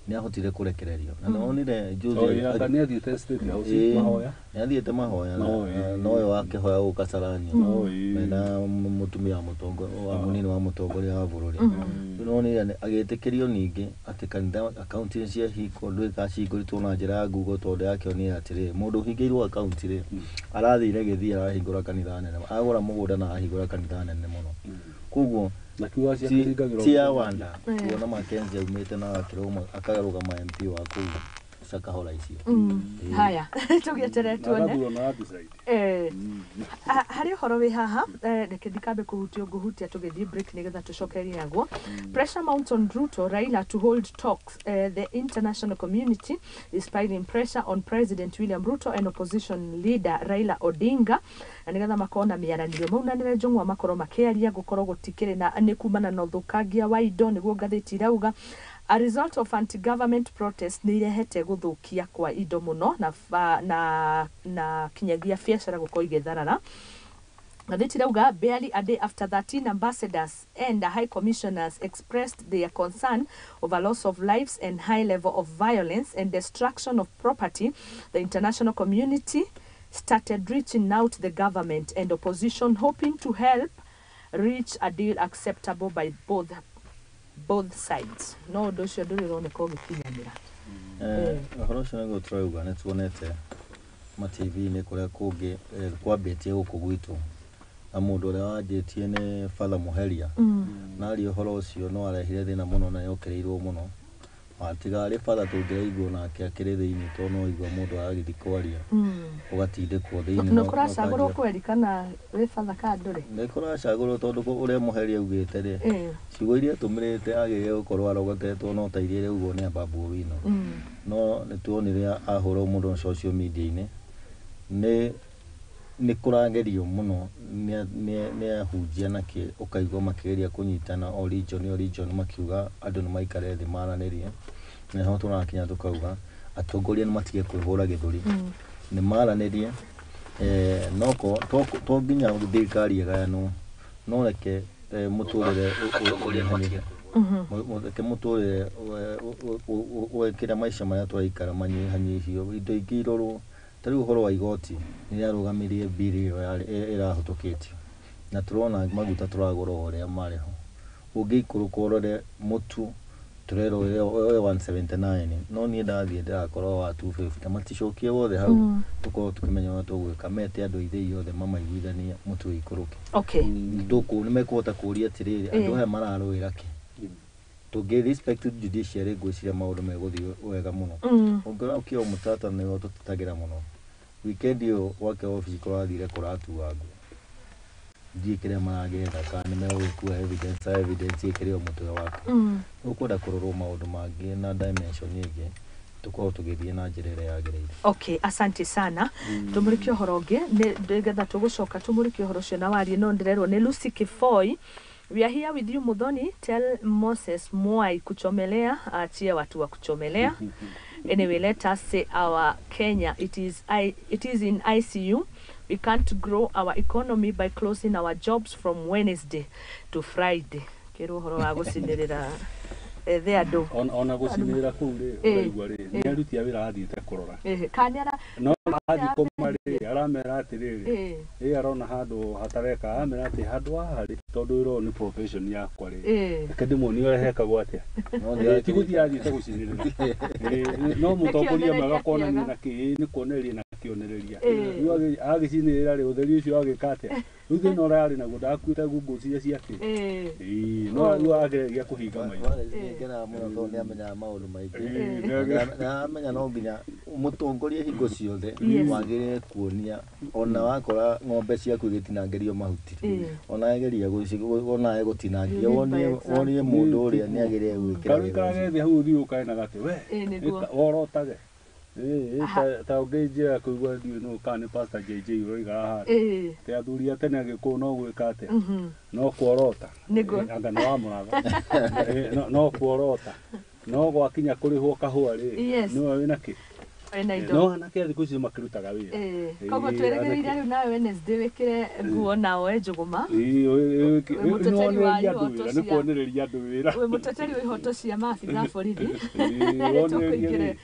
nĩ ahotire kũrekererio na nĩwonire juzi. Anga nĩ athiĩte State House mahoya. Nĩ athiĩte mahoya Ĩĩ. na ũyũ wakĩhoya gũkũ Kasarani Ĩĩ. mena mũtumia wa mũtongoria wa mũnini wa mũtongoria wa bũrũri. Rĩu nĩwonire agĩtĩkĩrio ningĩ atĩ kanitha akaunti ciahingwo ndũĩ cihingũrĩtwo na njĩra ya Google, tondũ yakĩonire atĩrĩrĩ, mũndũ ũhingĩirwo akaunti rĩ, arathire gĩthiĩ arahingũra kanitha nene, agũra mũgũnda na arahingũra kanitha nene mũno, koguo Na kiuga ti ciakĩhingagĩrwo. ti ya wanda kuona Mackenzie aumĩte na akarũgama MP wa kũu cia kahora icio. Haya, tũgĩeterere tuone. Agathurwo na landslide. Harĩ ũhoro wĩ haha, reke ndikambe kũhutia ngũhutia tũgĩthiĩ break nĩgetha tũcokererie naguo. Pressure mounts on Ruto, Raila to hold talks. The international community is piling pressure on President William Ruto and opposition leader Raila Odinga na nĩgetha makorwo na mĩaranĩrio maunanĩre njũng'wa makorwo makĩaria gũkorwo gũtikĩrĩ na nĩ kumana na ũthũkangia wa indo nĩguo ngathĩti irauga. A result of anti-government protest nĩ irehete gũthũkia kwa indo mũno na, na kinyagia biacara gũkorwo igĩtharara. Ngathĩti irauga barely a day after 13 ambassadors and high commissioners expressed their concern over loss of lives and high level of violence and destruction of property, the international community started reaching out to the government and opposition, hoping to help reach a deal acceptable by both sides. No ũndũ ũcio ndũrĩ ũroneka ũgĩkinyanĩra. Ũhoro ũcio nĩguo tũrauga, nĩ tuonete ma TV-inĩ kũrĩa kũngĩ, kwambĩtie gũkũ gwitũ na mũndũ ũrĩa wanjĩtie nĩ Father Muheria na aria ũhoro ũcio no arehire thĩna mũno na yokĩrĩirwo mũno. Tiga arĩ Father tũngĩraigua nake akĩrĩ thĩinĩ, tondũ no igua mũndũ aragĩthiĩ kwaria ũgatindĩkwo thĩinĩ. No kũracagũrwo kweri kana wĩ Father kana ndũrĩ? Nĩ kũracagũrwo tondũ ũrĩa Muheria augĩte rĩ, ciugo iria atũmĩrĩte agĩrĩire gũkorwo arogotetwo no ta iria iraugwo nĩ Babu Owino. No nĩ tuonire ahũrwo mũno social media-inĩ, nĩ kũragerio mũno nĩ ahunjia nakĩ, ũkaigua makĩgeria kũnyitana o region o region, makiuga andũ nĩ maikare thĩ maranĩrie. Nĩho tũrakinya tũkauga atongoria nĩ matige kwĩhũra gĩthũri, nĩ maranĩrie. No to nginya thirikari ĩgayanwo, no reke mũtũrĩre ũnyihanyihe, reke mũtũrĩre wĩkĩre maica marĩa tũraikara manyihanyihio, indo ingĩ irorwo. Ta rĩu ũhoro wa igoti nĩ rĩarũgamirie mbiri ĩyo ĩrahĩtũkĩtio, na tũrona maguta tũragũra o ũrĩa marĩ ho. Ũngĩikũrũka ũrore mũtu tũrerwo wĩ 179, no niĩ ndathiĩ ndĩrakora wa 250, maticokie wothe hau. Tũkorwo tũkĩmenya ũrĩa tũgwĩka, mete andũ aithĩi othe mamaiguithanie mũtu ũikũrũke. Tũkũ nĩ mekũhota kũria atĩrĩrĩ, andũ aya mararũĩra kĩ? Tũngĩ respect judiciary, ngwĩciria maũndũ megũthiĩ wega mũno. Ũngĩona Okiya Omtatah nĩwe ũtũtetagĩra mũno. Weekend ĩyo gwake obici kũrathire kũratuangwo, ndiĩ kĩrĩa maragetha kana nĩ megũgĩkua evidence, evidence ĩkĩrĩ o mũtwe wake. Ũkwenda kũrorwo maũndũ mangĩ na dimension ĩngĩ, tũkorwo tũgĩthiĩ na njĩra ĩrĩa yagĩrĩire. Okay, asante sana. Tũmũrĩke ũhoro ũngĩ nĩgetha tũgũcoka tũmũrĩke ũhoro ũcio na warie, no ndĩrerwo nĩ Lucy Kifoi. We are here with you, Muthoni. Tell Moses Mwai kuchomelea, achie watu wa kuchomelea. Anyway, let us say our Kenya, it is in ICU. We can't grow our economy by closing our jobs from Wednesday to Friday. Kĩrwo ũhoro wa gũcinĩrĩra ethe andũ. Ona gũcinĩrĩra kũu rĩ, ũraigua rĩ, nĩ aruti a wĩra athiĩte kũrora. Kana nĩ No athiĩ kũma rĩ, aramera atĩrĩrĩ, ĩ arona handũ hatareka, aramera atĩ handũ haha rĩ, tondũ wĩra ũyũ nĩ profession yakwa rĩ, reke ndĩmuonie ũrĩa hekagwo atĩa. No nĩ Ti gũthiĩ athiĩte gũcinĩrĩra. No mũtongoria mwega kuonania na kĩ nĩ kuonereria na kĩonereria. Rĩu agĩcinĩrĩra rĩ, ũtheri ũcio agĩka atĩa? Rĩu thĩna ũrĩa arĩ naguo ndakuĩte ngungo iria ciake. No rĩu ageragia kũhinga maitho. Ngenaga mũno tondũ nĩ amenyaga maũndũ maingĩ. Nĩ aramenya no nginya mũtongoria hingo ciothe wagĩrĩire kuonia, ona wakora ng'ombe ciaku igĩtinangĩrio mahuti, ona ageria onawe gũtinangia, You lead by example. wonie mũndũ ũrĩa nĩ agĩrĩire gwĩkĩra Karũ wĩra ikarage ũcio. thĩ hau ũthiĩ ũkae na gatĩ we Nĩguo. Worotage. Ta ũngĩnjĩra kũigua ndiũĩ nũ kana nĩ Pastor JJ ũroiga haha atĩ athuri a tene agĩkũyũ no gwĩka atĩa, no kuorota. Nĩguo. Anga nĩ wamũratha. No kuorota, no gwakinya kũrĩhwo kahũa rĩ, nĩwe wĩna kĩ. Wĩna indo. No anake a thikũ ici makĩrutaga wĩra. Koguo twĩrĩgĩrĩire rĩu nawe Wednesday wĩkĩre nguo na woe njũgũma. Wĩ mũteteri wa andũ ihoto wĩra, nĩ kuonereria andũ wĩra. Wĩ mũteteri wa ihoto cia maabitha a borithi. Nĩ tũkũingĩre.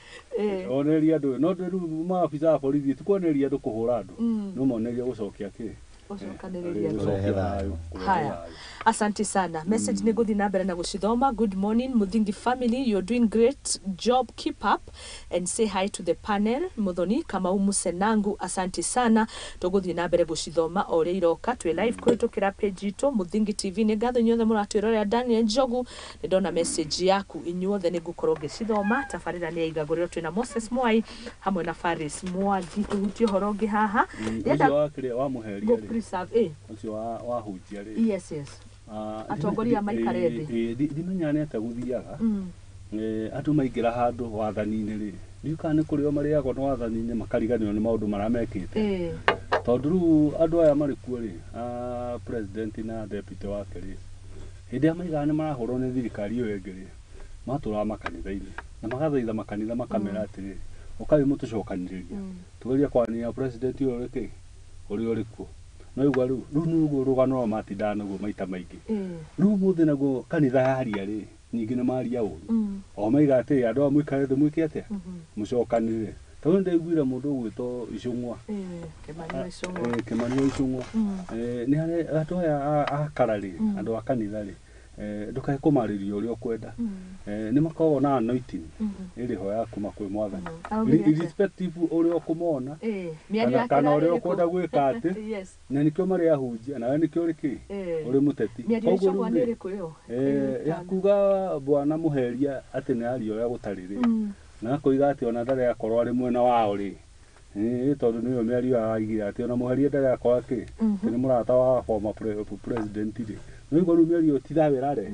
Onereria andũ, no rĩu maabitha a borithi ti kuonereria andũ kũhũra andũ, no monereria gũcokia kĩ. Gũcokanĩrĩria andũ. Kũrehe thayũ. Haya, asante sana. Message nĩ ngũthiĩ na mbere na gũcithoma. Good morning Muthingi family, you're doing great job, keep up and say hi to the panel. Muthoni Kamau Musenangu, asante sana. Tũgũthiĩ na mbere gũcithoma o ũrĩa iroka. Twĩ live kũhĩtũkĩra page itũ Muthingi TV. Nĩ ngatho inyuothe mũratwĩrorera. Daniel Njogu, nĩ ndona message yaku, inyuothe nĩ ngũkorwo ngĩcithoma. Tabarĩra nĩ ya igagũrĩro, twĩna Moses Mwai hamwe na Faris Mwangi. Tũhutie ũhoro ũngĩ haha. Ndĩrenda Ũcio wa kĩrĩa wa mũheria go rĩ, preserve ũcio wa hunjia rĩ, yes, atongoria maikare thĩ. Ndimenyaga nĩ atĩa gũthiaga. Andũ maingĩra handũ wathani-inĩ rĩ, ndiũĩ kana nĩ kũrĩo marĩagwo nĩ wathani-inĩ, makariganĩrwo nĩ maũndũ marĩa mekĩte, tondũ rĩu andũ aya marĩ kuo rĩ, president na deputy wake rĩ, hĩndĩ ĩrĩa maigaga nĩ marahũrwo nĩ thirikari ĩyo ĩngĩ rĩ, matũraga makanitha-inĩ na magathaitha makanitha, makamera atĩrĩ, ũkai mũtũcokanĩrĩrie tũgerie kwaranĩria president ũyũ ũrĩ kĩ ũrĩa ũrĩ kuo. No igua rĩu nĩguo rũgano rwa matindaga naguo maita maingĩ. Rĩu ũmũthĩ naguo kanitha yaria rĩ, ningĩ nĩ maria ũru, o maiga atĩ andũ aya mũikare thĩ, mwĩke atĩa, mũcokanĩrĩre, tondũ nĩndaiguire mũndũ ũgwĩtwo Icũng'wa. Kĩmani Icũng'wa. Kĩmani wa Icũng'wa. Nĩ harĩ andũ aya a kara rĩ, andũ a kanitha rĩ, ndũkae kũmarĩria ũrĩa ũkwenda. Nĩ makoragwo na anointing ĩrĩ ho ya kuma kwĩ Mwathani. Augire atĩa? Irrespective ũrĩa ũkũmona Mĩario kana yake kana ĩrarĩ ũrĩa ĩrĩkũ? ũkwenda gwĩka atĩ, na nĩkĩo marĩ ahunjia, nawe nĩkĩo ũrĩ kĩ, ũrĩ mũteti. Mĩario Koguo Icũng'wa rĩu nĩ rĩ, ĩrĩkũ ĩyo? Ya kuga bwana mũheria atĩ nĩ aria ũrĩa gũtarĩ rĩ, na akoiga atĩ ona ndarĩ akorwo arĩ mwena wao rĩ, tondũ nĩyo mĩario araigire atĩ ona mũheria ndarĩ akorwo akĩ atĩ nĩ mũrata wa former president rĩ. No igua rĩu mĩario ĩyo ti thayũ ĩrarehe.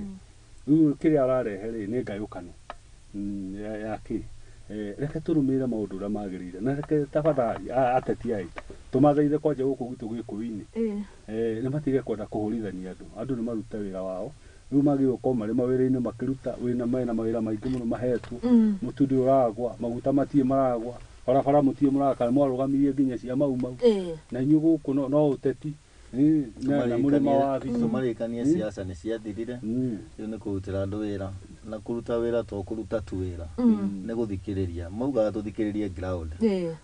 Rĩu kĩrĩa ararehe rĩ, nĩ ngayũkano ya kĩ. Reke tũrũmĩrĩre maũndũ ũrĩa magĩrĩire, na reke tafadhali ateti aya aitũ tũmathaithe kwanja gũkũ gwitũ Gĩkũyũ-inĩ, nĩ matige kwenda kũhũrithania andũ. Andũ nĩ marute wĩra wao. Rĩu magĩrĩirwo gũkorwo marĩ mawĩra-inĩ makĩruta wĩna, mena mawĩra maingĩ mũno mahetwo. Mũtu ndũrĩ ũragwa, maguta matirĩ maragwa, barabara mũtirĩ mũraka, mwarũgamirie nginya cia Mau Mau, na inyuĩ gũkũ no ũteti, na mũrĩ mawabici. Tũmarĩkanie, siasa nĩ ciathirire. Rĩu nĩ kũrutĩra andũ wĩra, na kũruta wĩra to kũruta tu wĩra, nĩ gũthikĩrĩria. Maugaga tũthikĩrĩrie ground,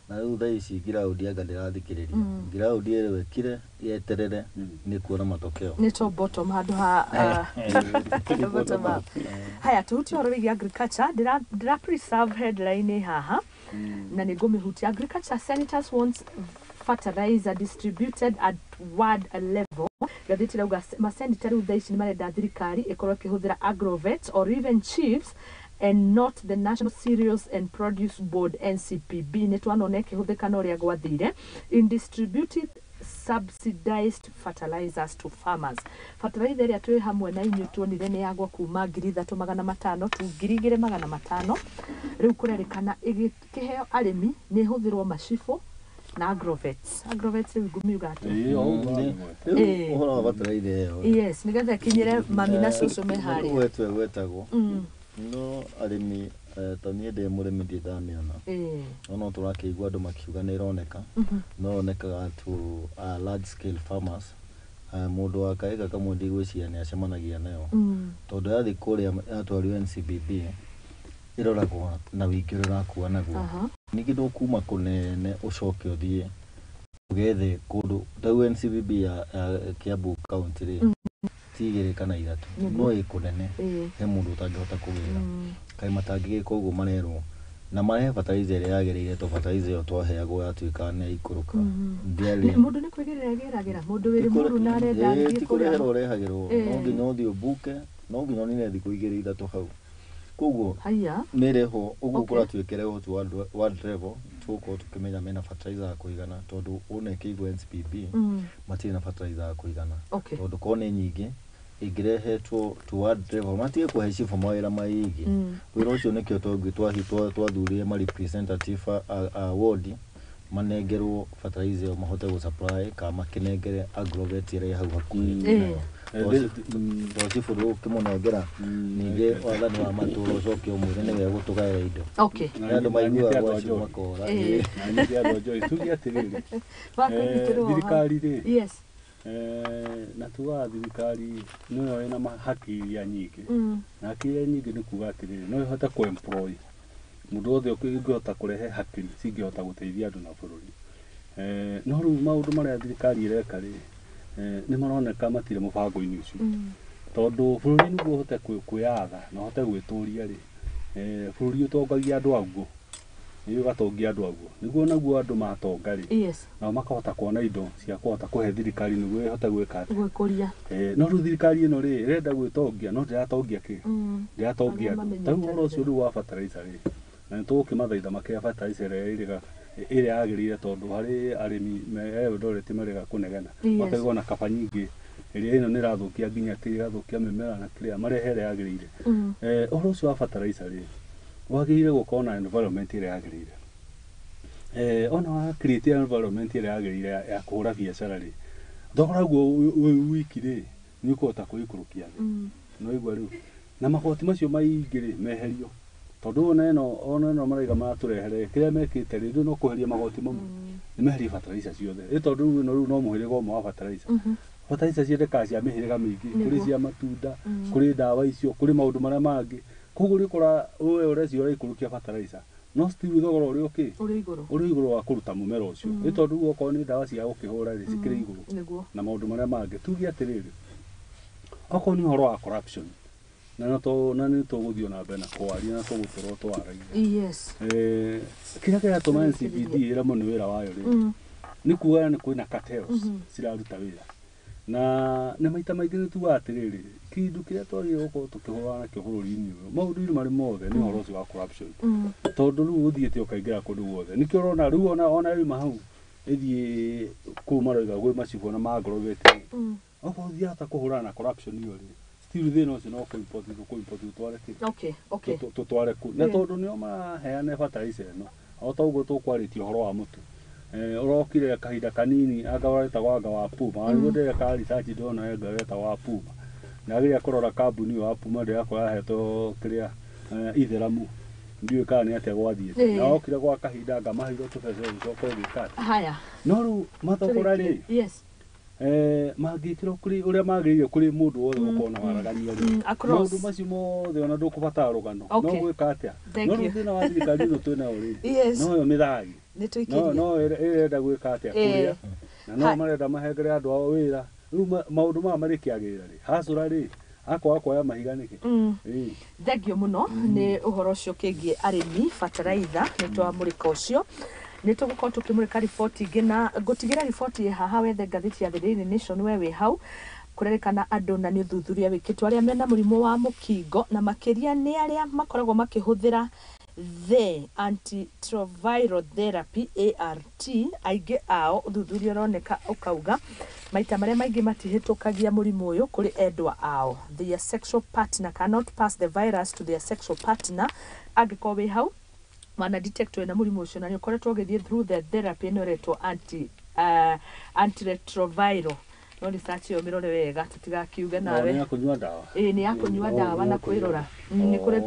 na rĩu thaa ici ground anga ndĩrathikĩrĩria. Ground ĩrĩ ĩkire yeterere nĩ kuona matokeo. Nĩ to bottom handũ ha bottom up. Haya, tuhutie ũhoro wĩgiĩ agriculture. Ndĩra preserve headline haha na nĩ ngũmĩhutia. Agriculture senators wants fertilizer distributed at ward level. Ngathĩti ĩrauga maseneta rĩu thaa ici nĩ marenda thirikari ĩkorwo ĩkĩhũthĩra agrovet or even chiefs and not the National Cereals and Produce Board, NCPB. Nĩ twanona ĩkĩhũthĩka na ũrĩa gwathire in distributed subsidized fertilizers to farmers. Fertilizer ĩrĩa twĩ hamwe na inyuĩ tuonire nĩ yagwa kuma 3500 tu 2500, rĩu kũrerĩkana ĩgĩkĩheo arĩmi nĩ ĩhũthĩrwo macibũ na agrovets. Agrovets rĩu ngũmiuga atĩa? Ĩĩ, o ũguo wagweta. Rĩu ũhoro wa bataraitha ĩyo, Yes, nĩgetha ĩkinyĩre mami na cũcũ me harĩa. Gwetwo ĩgwetagwo, no arĩmi, ta niĩ ndĩ mũrĩmi, ndirĩ ndamĩona. No no tũrakĩigua andũ makiuga nĩ ĩroneka, no yonekaga to large scale farmers. Mũndũ wa kaĩka kamwe ndigwĩciria nĩ acemanagia nayo, tondũ yathiĩ kũrĩa yatwario NCBB, ĩroragwo na wĩingĩ ũrĩa ũrakua naguo. Ningĩ ndũkuma kũnene ũcoke ũthiĩ ũgethe kũndũ ta rĩu NCBB ya Kiambu County rĩ, ti igĩrĩ kana ithatũ, no ĩ kũnene, he mũndũ ũtangĩhota kũgĩra. Kaĩ matangĩgĩka ũguo marerwo na marehe fertilizer ĩrĩa yagĩrĩire, to fertilizer ĩyo twaheagwo yatuĩkaga nĩ yaikũrũka, ndĩarĩ. Mũndũ nĩ kwĩgĩrĩra agĩragĩra mũndũ wĩrĩ mũru na arenda Ĩĩ, athiĩ ti kũrĩa. kũreherwo ũrehagĩrwo, no nginya ũthiĩ ũmbuke, no nginya ũnine thikũ igĩrĩ ithatũ hau, koguo Haya. nĩ ĩrehwo ũguo. Kũratuĩka ĩrehwo tu ward level, tũgũkorwo tũkĩmenya mena fertilizer ya kũigana, tondũ wona ĩkĩigwo NCPB, matirĩ na fertilizer ya kũigana, tondũ korwo nĩ nyingĩ ĩngĩrehetwo to ward level, matige kũhe cibũ mawĩra maingĩ. Wĩra ũcio nĩkĩo twathurire ma representative a ward manengerwo fertilizer ĩyo mahote gũ supply, kana makĩnengere agrovet ĩrĩa ĩ hau hakuhĩ nayo. To cibũ ndũkĩmũnengera, ningĩ wathani wa matũũra ũcoke ũmwĩre nĩwe gũtũgaĩra indo. Nĩ andũ maiguaga gwacio makora. Na nyingĩ andũ a Joy, tuge atĩrĩrĩ, Wakũnyitĩrwo haha. thirikari rĩ, na tugaga thirikari nĩyo ĩna haki iria nyingĩ, na haki iria nyingĩ nĩ kuga atĩrĩrĩ, no ĩhote kũ employ mũndũ wothe ũngĩhota kũrehe hakiri cingĩhota gũteithia andũ na bũrũri. No rĩu maũndũ marĩa thirikari ĩreka rĩ, Nĩ maroneka matirĩ mũbango-inĩ ũcio tondũ bũrũri nĩguo ũhote kwĩyatha na ũhote gwĩtũria rĩ, bũrũri ũtongagia andũ aguo, nĩ ũgatongia andũ aguo nĩguo naguo andũ matonga rĩ, nao makahota kuona indo cia kũhota kũhe thirikari nĩguo ĩhote gwĩka atĩa? Gwĩkũria. No rĩu thirikari ĩno rĩ, ĩrenda gwĩtongia no ndĩratongia kĩ? Ndĩratongia Arĩa andũ. Ta rĩu ũhoro ũcio mamenyete. Rĩu wa fertilizer rĩ, na nĩ tũgũkĩmathaitha makĩhe fertilizer ĩrĩa ĩrĩga ĩrĩa yagĩrĩire tondũ harĩ arĩmi me Eldoret marĩga kũnegena, makaigua na kaba nyingĩ ĩrĩa ĩno nĩ ĩrathũkia nginya tĩri, ĩrathũkia mĩmera na kĩrĩa, marehe ĩrĩa yagĩrĩire. Ũhoro ũcio wa fertilizer rĩ, wagĩrĩire gũkorwo na environment ĩrĩa yagĩrĩire. Ona wa create environment ĩrĩa yagĩrĩire ya kũhũra biacara rĩ, thogora guo wĩ wiki rĩ, nĩ ũkũhota kũikũrũkia thĩ. Nĩwaigua rĩu na magoti macio maingĩ rĩ meherio tondũ ona ĩno maraiga maratũrehere kĩrĩa mekĩte rĩ, rĩu no kweheria magoti mamwe, nĩ meherie fertilizer ciothe ĩ tondũ rĩu ĩno rĩu no mũhĩrĩga ũmwe wa fertilizer. Fertilizer ciendekaga cia mĩhĩrĩga mĩingĩ, kũrĩ cia matunda, kũrĩ ndawa icio, kũrĩ maũndũ marĩa mangĩ. Koguo ũrĩkora we ũreciria ũraikũrũkia fertilizer no still thogora ũrĩa ũkĩ Ũrĩ igũrũ. Ũrĩ igũrũ wa kũruta mũmera ũcio, ĩ tondũ rĩu okorwo nĩ ndawa cia gũkĩhũra rĩ, cikĩrĩ igũrũ na maũndũ marĩa mangĩ. Tuge atĩrĩrĩ, okorwo nĩ ũhoro wa corruption na no to na nĩ tũgũthiĩ na mbere na kwaria na tũgũtũrwo twaragia. Kĩrĩa kĩratũma NCBD ĩremwo nĩ wĩra wayo rĩ, nĩ kuga nĩ kwĩna cartels ciraruta wĩra na nĩ maita maingĩ nĩ tugaga atĩrĩrĩ, kĩndũ kĩrĩa twagĩrĩirwo gũkorwo tũkĩhũrana nakĩo bũrũri-inĩ ũyũ maũndũ-inĩ marĩ mothe nĩ ũhoro ũcio wa corruption, tondũ rĩu ũthiĩte ũkaingĩra kũndũ guothe. Nĩkĩo ũrona rĩu ona yuma hau ĩthiĩ kũu maroiga gwĩ macibũ na mangorobeti, okorwo ũthiahota kũhũrana na corruption ĩyo rĩ, still thĩna ũcio no kũ-import tũkũ-import tũtware kĩ? Tũtware kũ na tondũ nĩo maraheana fertilizer ĩno. O ta ũguo tũkwarĩtie ũhoro wa mũtu, ũrokire kahinda kanini anga ũretagwo anga wa Puma, nĩguo ndĩreka research ndona anga ũretagwo wa Puma, ndageria kũrora kambuni ĩyo ya Puma ndĩrakora yahetwo kĩrĩa, itheramu, ndiũĩ kana nĩ atĩa gwathiĩte, na okire gwa kahinda anga maheirwo tũbeca ũgĩcoka ũgĩka atĩa? Haya. No rĩu mathogora rĩ, mangĩkĩrwo kũrĩ ũrĩa magĩrĩire kũrĩ mũndũ wothe gũkorwo na waragania rĩ, Across. maũndũ macio mothe ona ndũkũbatara rũgano no gwĩka atĩa. No Thank rĩu you. thĩna wa thirikari ĩno twĩnayo rĩ, noyo mĩthagi Nĩ no tũikĩrie. No ĩrenda gwĩka atĩa? Kũrĩa na no marenda mahengere andũ ao wĩra. Rĩu maũndũ maya marĩkĩagĩrĩra rĩ, hacũra rĩ, akwaga kuoya mahiga nĩkĩ? Ĩĩ. Thengio mũno nĩ ũhoro ũcio kĩgiĩ arĩmi, bataraitha, nĩ twamũrĩka ũcio. Nĩ tũgũkorwo tũkĩmũrĩka riboti ingĩ na ngũtigĩra riboti ĩ haha wethe ngathĩti ya The Daily Nation we wĩ hau. Kũrerĩkana andũ na nĩ ũthuthuria wĩkĩtwo arĩa mena mũrimũ wa mũkingo na makĩria nĩ arĩa makoragwo makĩhũthĩra the antiretroviral therapy, ART, aingĩ ao ũthuthuria ũroneka ũkauga maita marĩa maingĩ matihĩtũkagia mũrimũ ũyũ kũrĩ endwa ao. Their sexual partner cannot pass the virus to their sexual partner. Angĩkorwo wĩ hau wana detect wĩna mũrimũ ũcio na nĩ ũkoretwo ũgĩthiĩ through the therapy ĩno ĩretwo antiretroviral, no research ĩyo mĩrore wega tũtigakiuge No, nawe. nĩ ya kũnyua ndawa. Ĩĩ, nĩ ya kũnyua Oh, ndawa nĩ na ya kũnyua. kwĩrora. Nĩ kũrĩ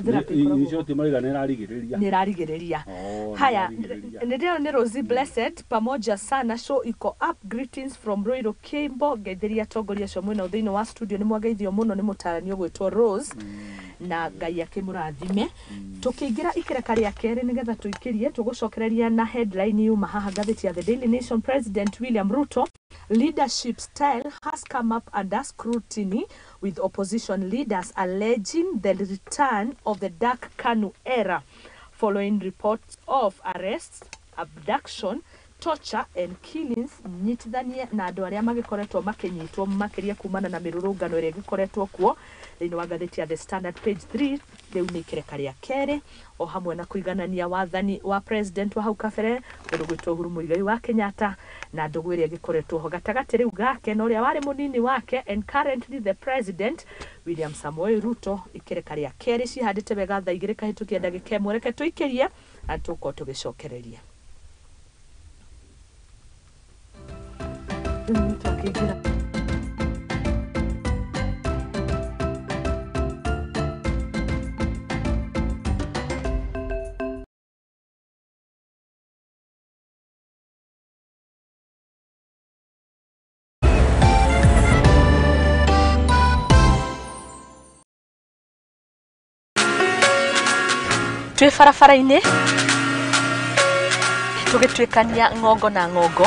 therapy Nĩ ĩkoragwo icio maraiga nĩ ĩrarigĩrĩria. Nĩ ĩrarigĩrĩria. Oh, nĩ Haya. ĩrarigĩrĩria. Nĩ nĩ Rosie Blessed pamoja sana, show iko up, greetings from Ruiru Kimbo. Ngeithĩria atongoria acio mwena thĩinĩ wa studio. Nĩ mwageithio mũno nĩ mũtarani ũgwĩtwo Rose na Ngai akĩmũrathime. Tũkĩingĩra ikereka rĩa kerĩ nĩgetha tũikĩrie, tũgũcokereria na headline yuma haha ngathĩti ya The Daily Nation: President William Ruto leadership style has come up under scrutiny, with opposition leaders alleging the return of the dark KANU era following reports of arrests, abduction, torture and killings. Nyitithanie na andũ arĩa magĩkoretwo makĩnyitwo makĩria kumana na mĩrũrũngano ĩrĩa ĩgĩkoretwo kuo thĩinĩ wa ngathĩti ya The Standard page 3. Rĩu nĩ ikereka rĩa kerĩ o hamwe na kũiganania wathani wa president wa hau kabere mũndũ gwĩtwo Uhuru Muigai wa Kenyatta na ndũgũ ĩrĩa ĩgĩkoretwo ho gatagatĩ rĩu gake na ũrĩa warĩ mũnini wake and currently the president William Samoei Ruto. Ikereka rĩa kerĩ cihandĩte wega thaa 2 kahĩtũkia ndagĩka 1. Reke tũikĩrie na tũkorwo tũgĩcokereria. Rĩu twakĩingĩra. Twĩ barabara-inĩ tũgĩtuĩkania ng'ongo na ng'ongo.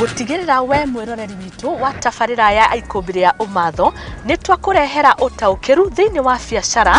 Gũtigĩrĩra we mwĩroreri witũ wa tabarĩra ya Ikũmbĩ rĩa Ũmatho nĩ twakũrehera ũtaũkĩru thĩinĩ wa biacara.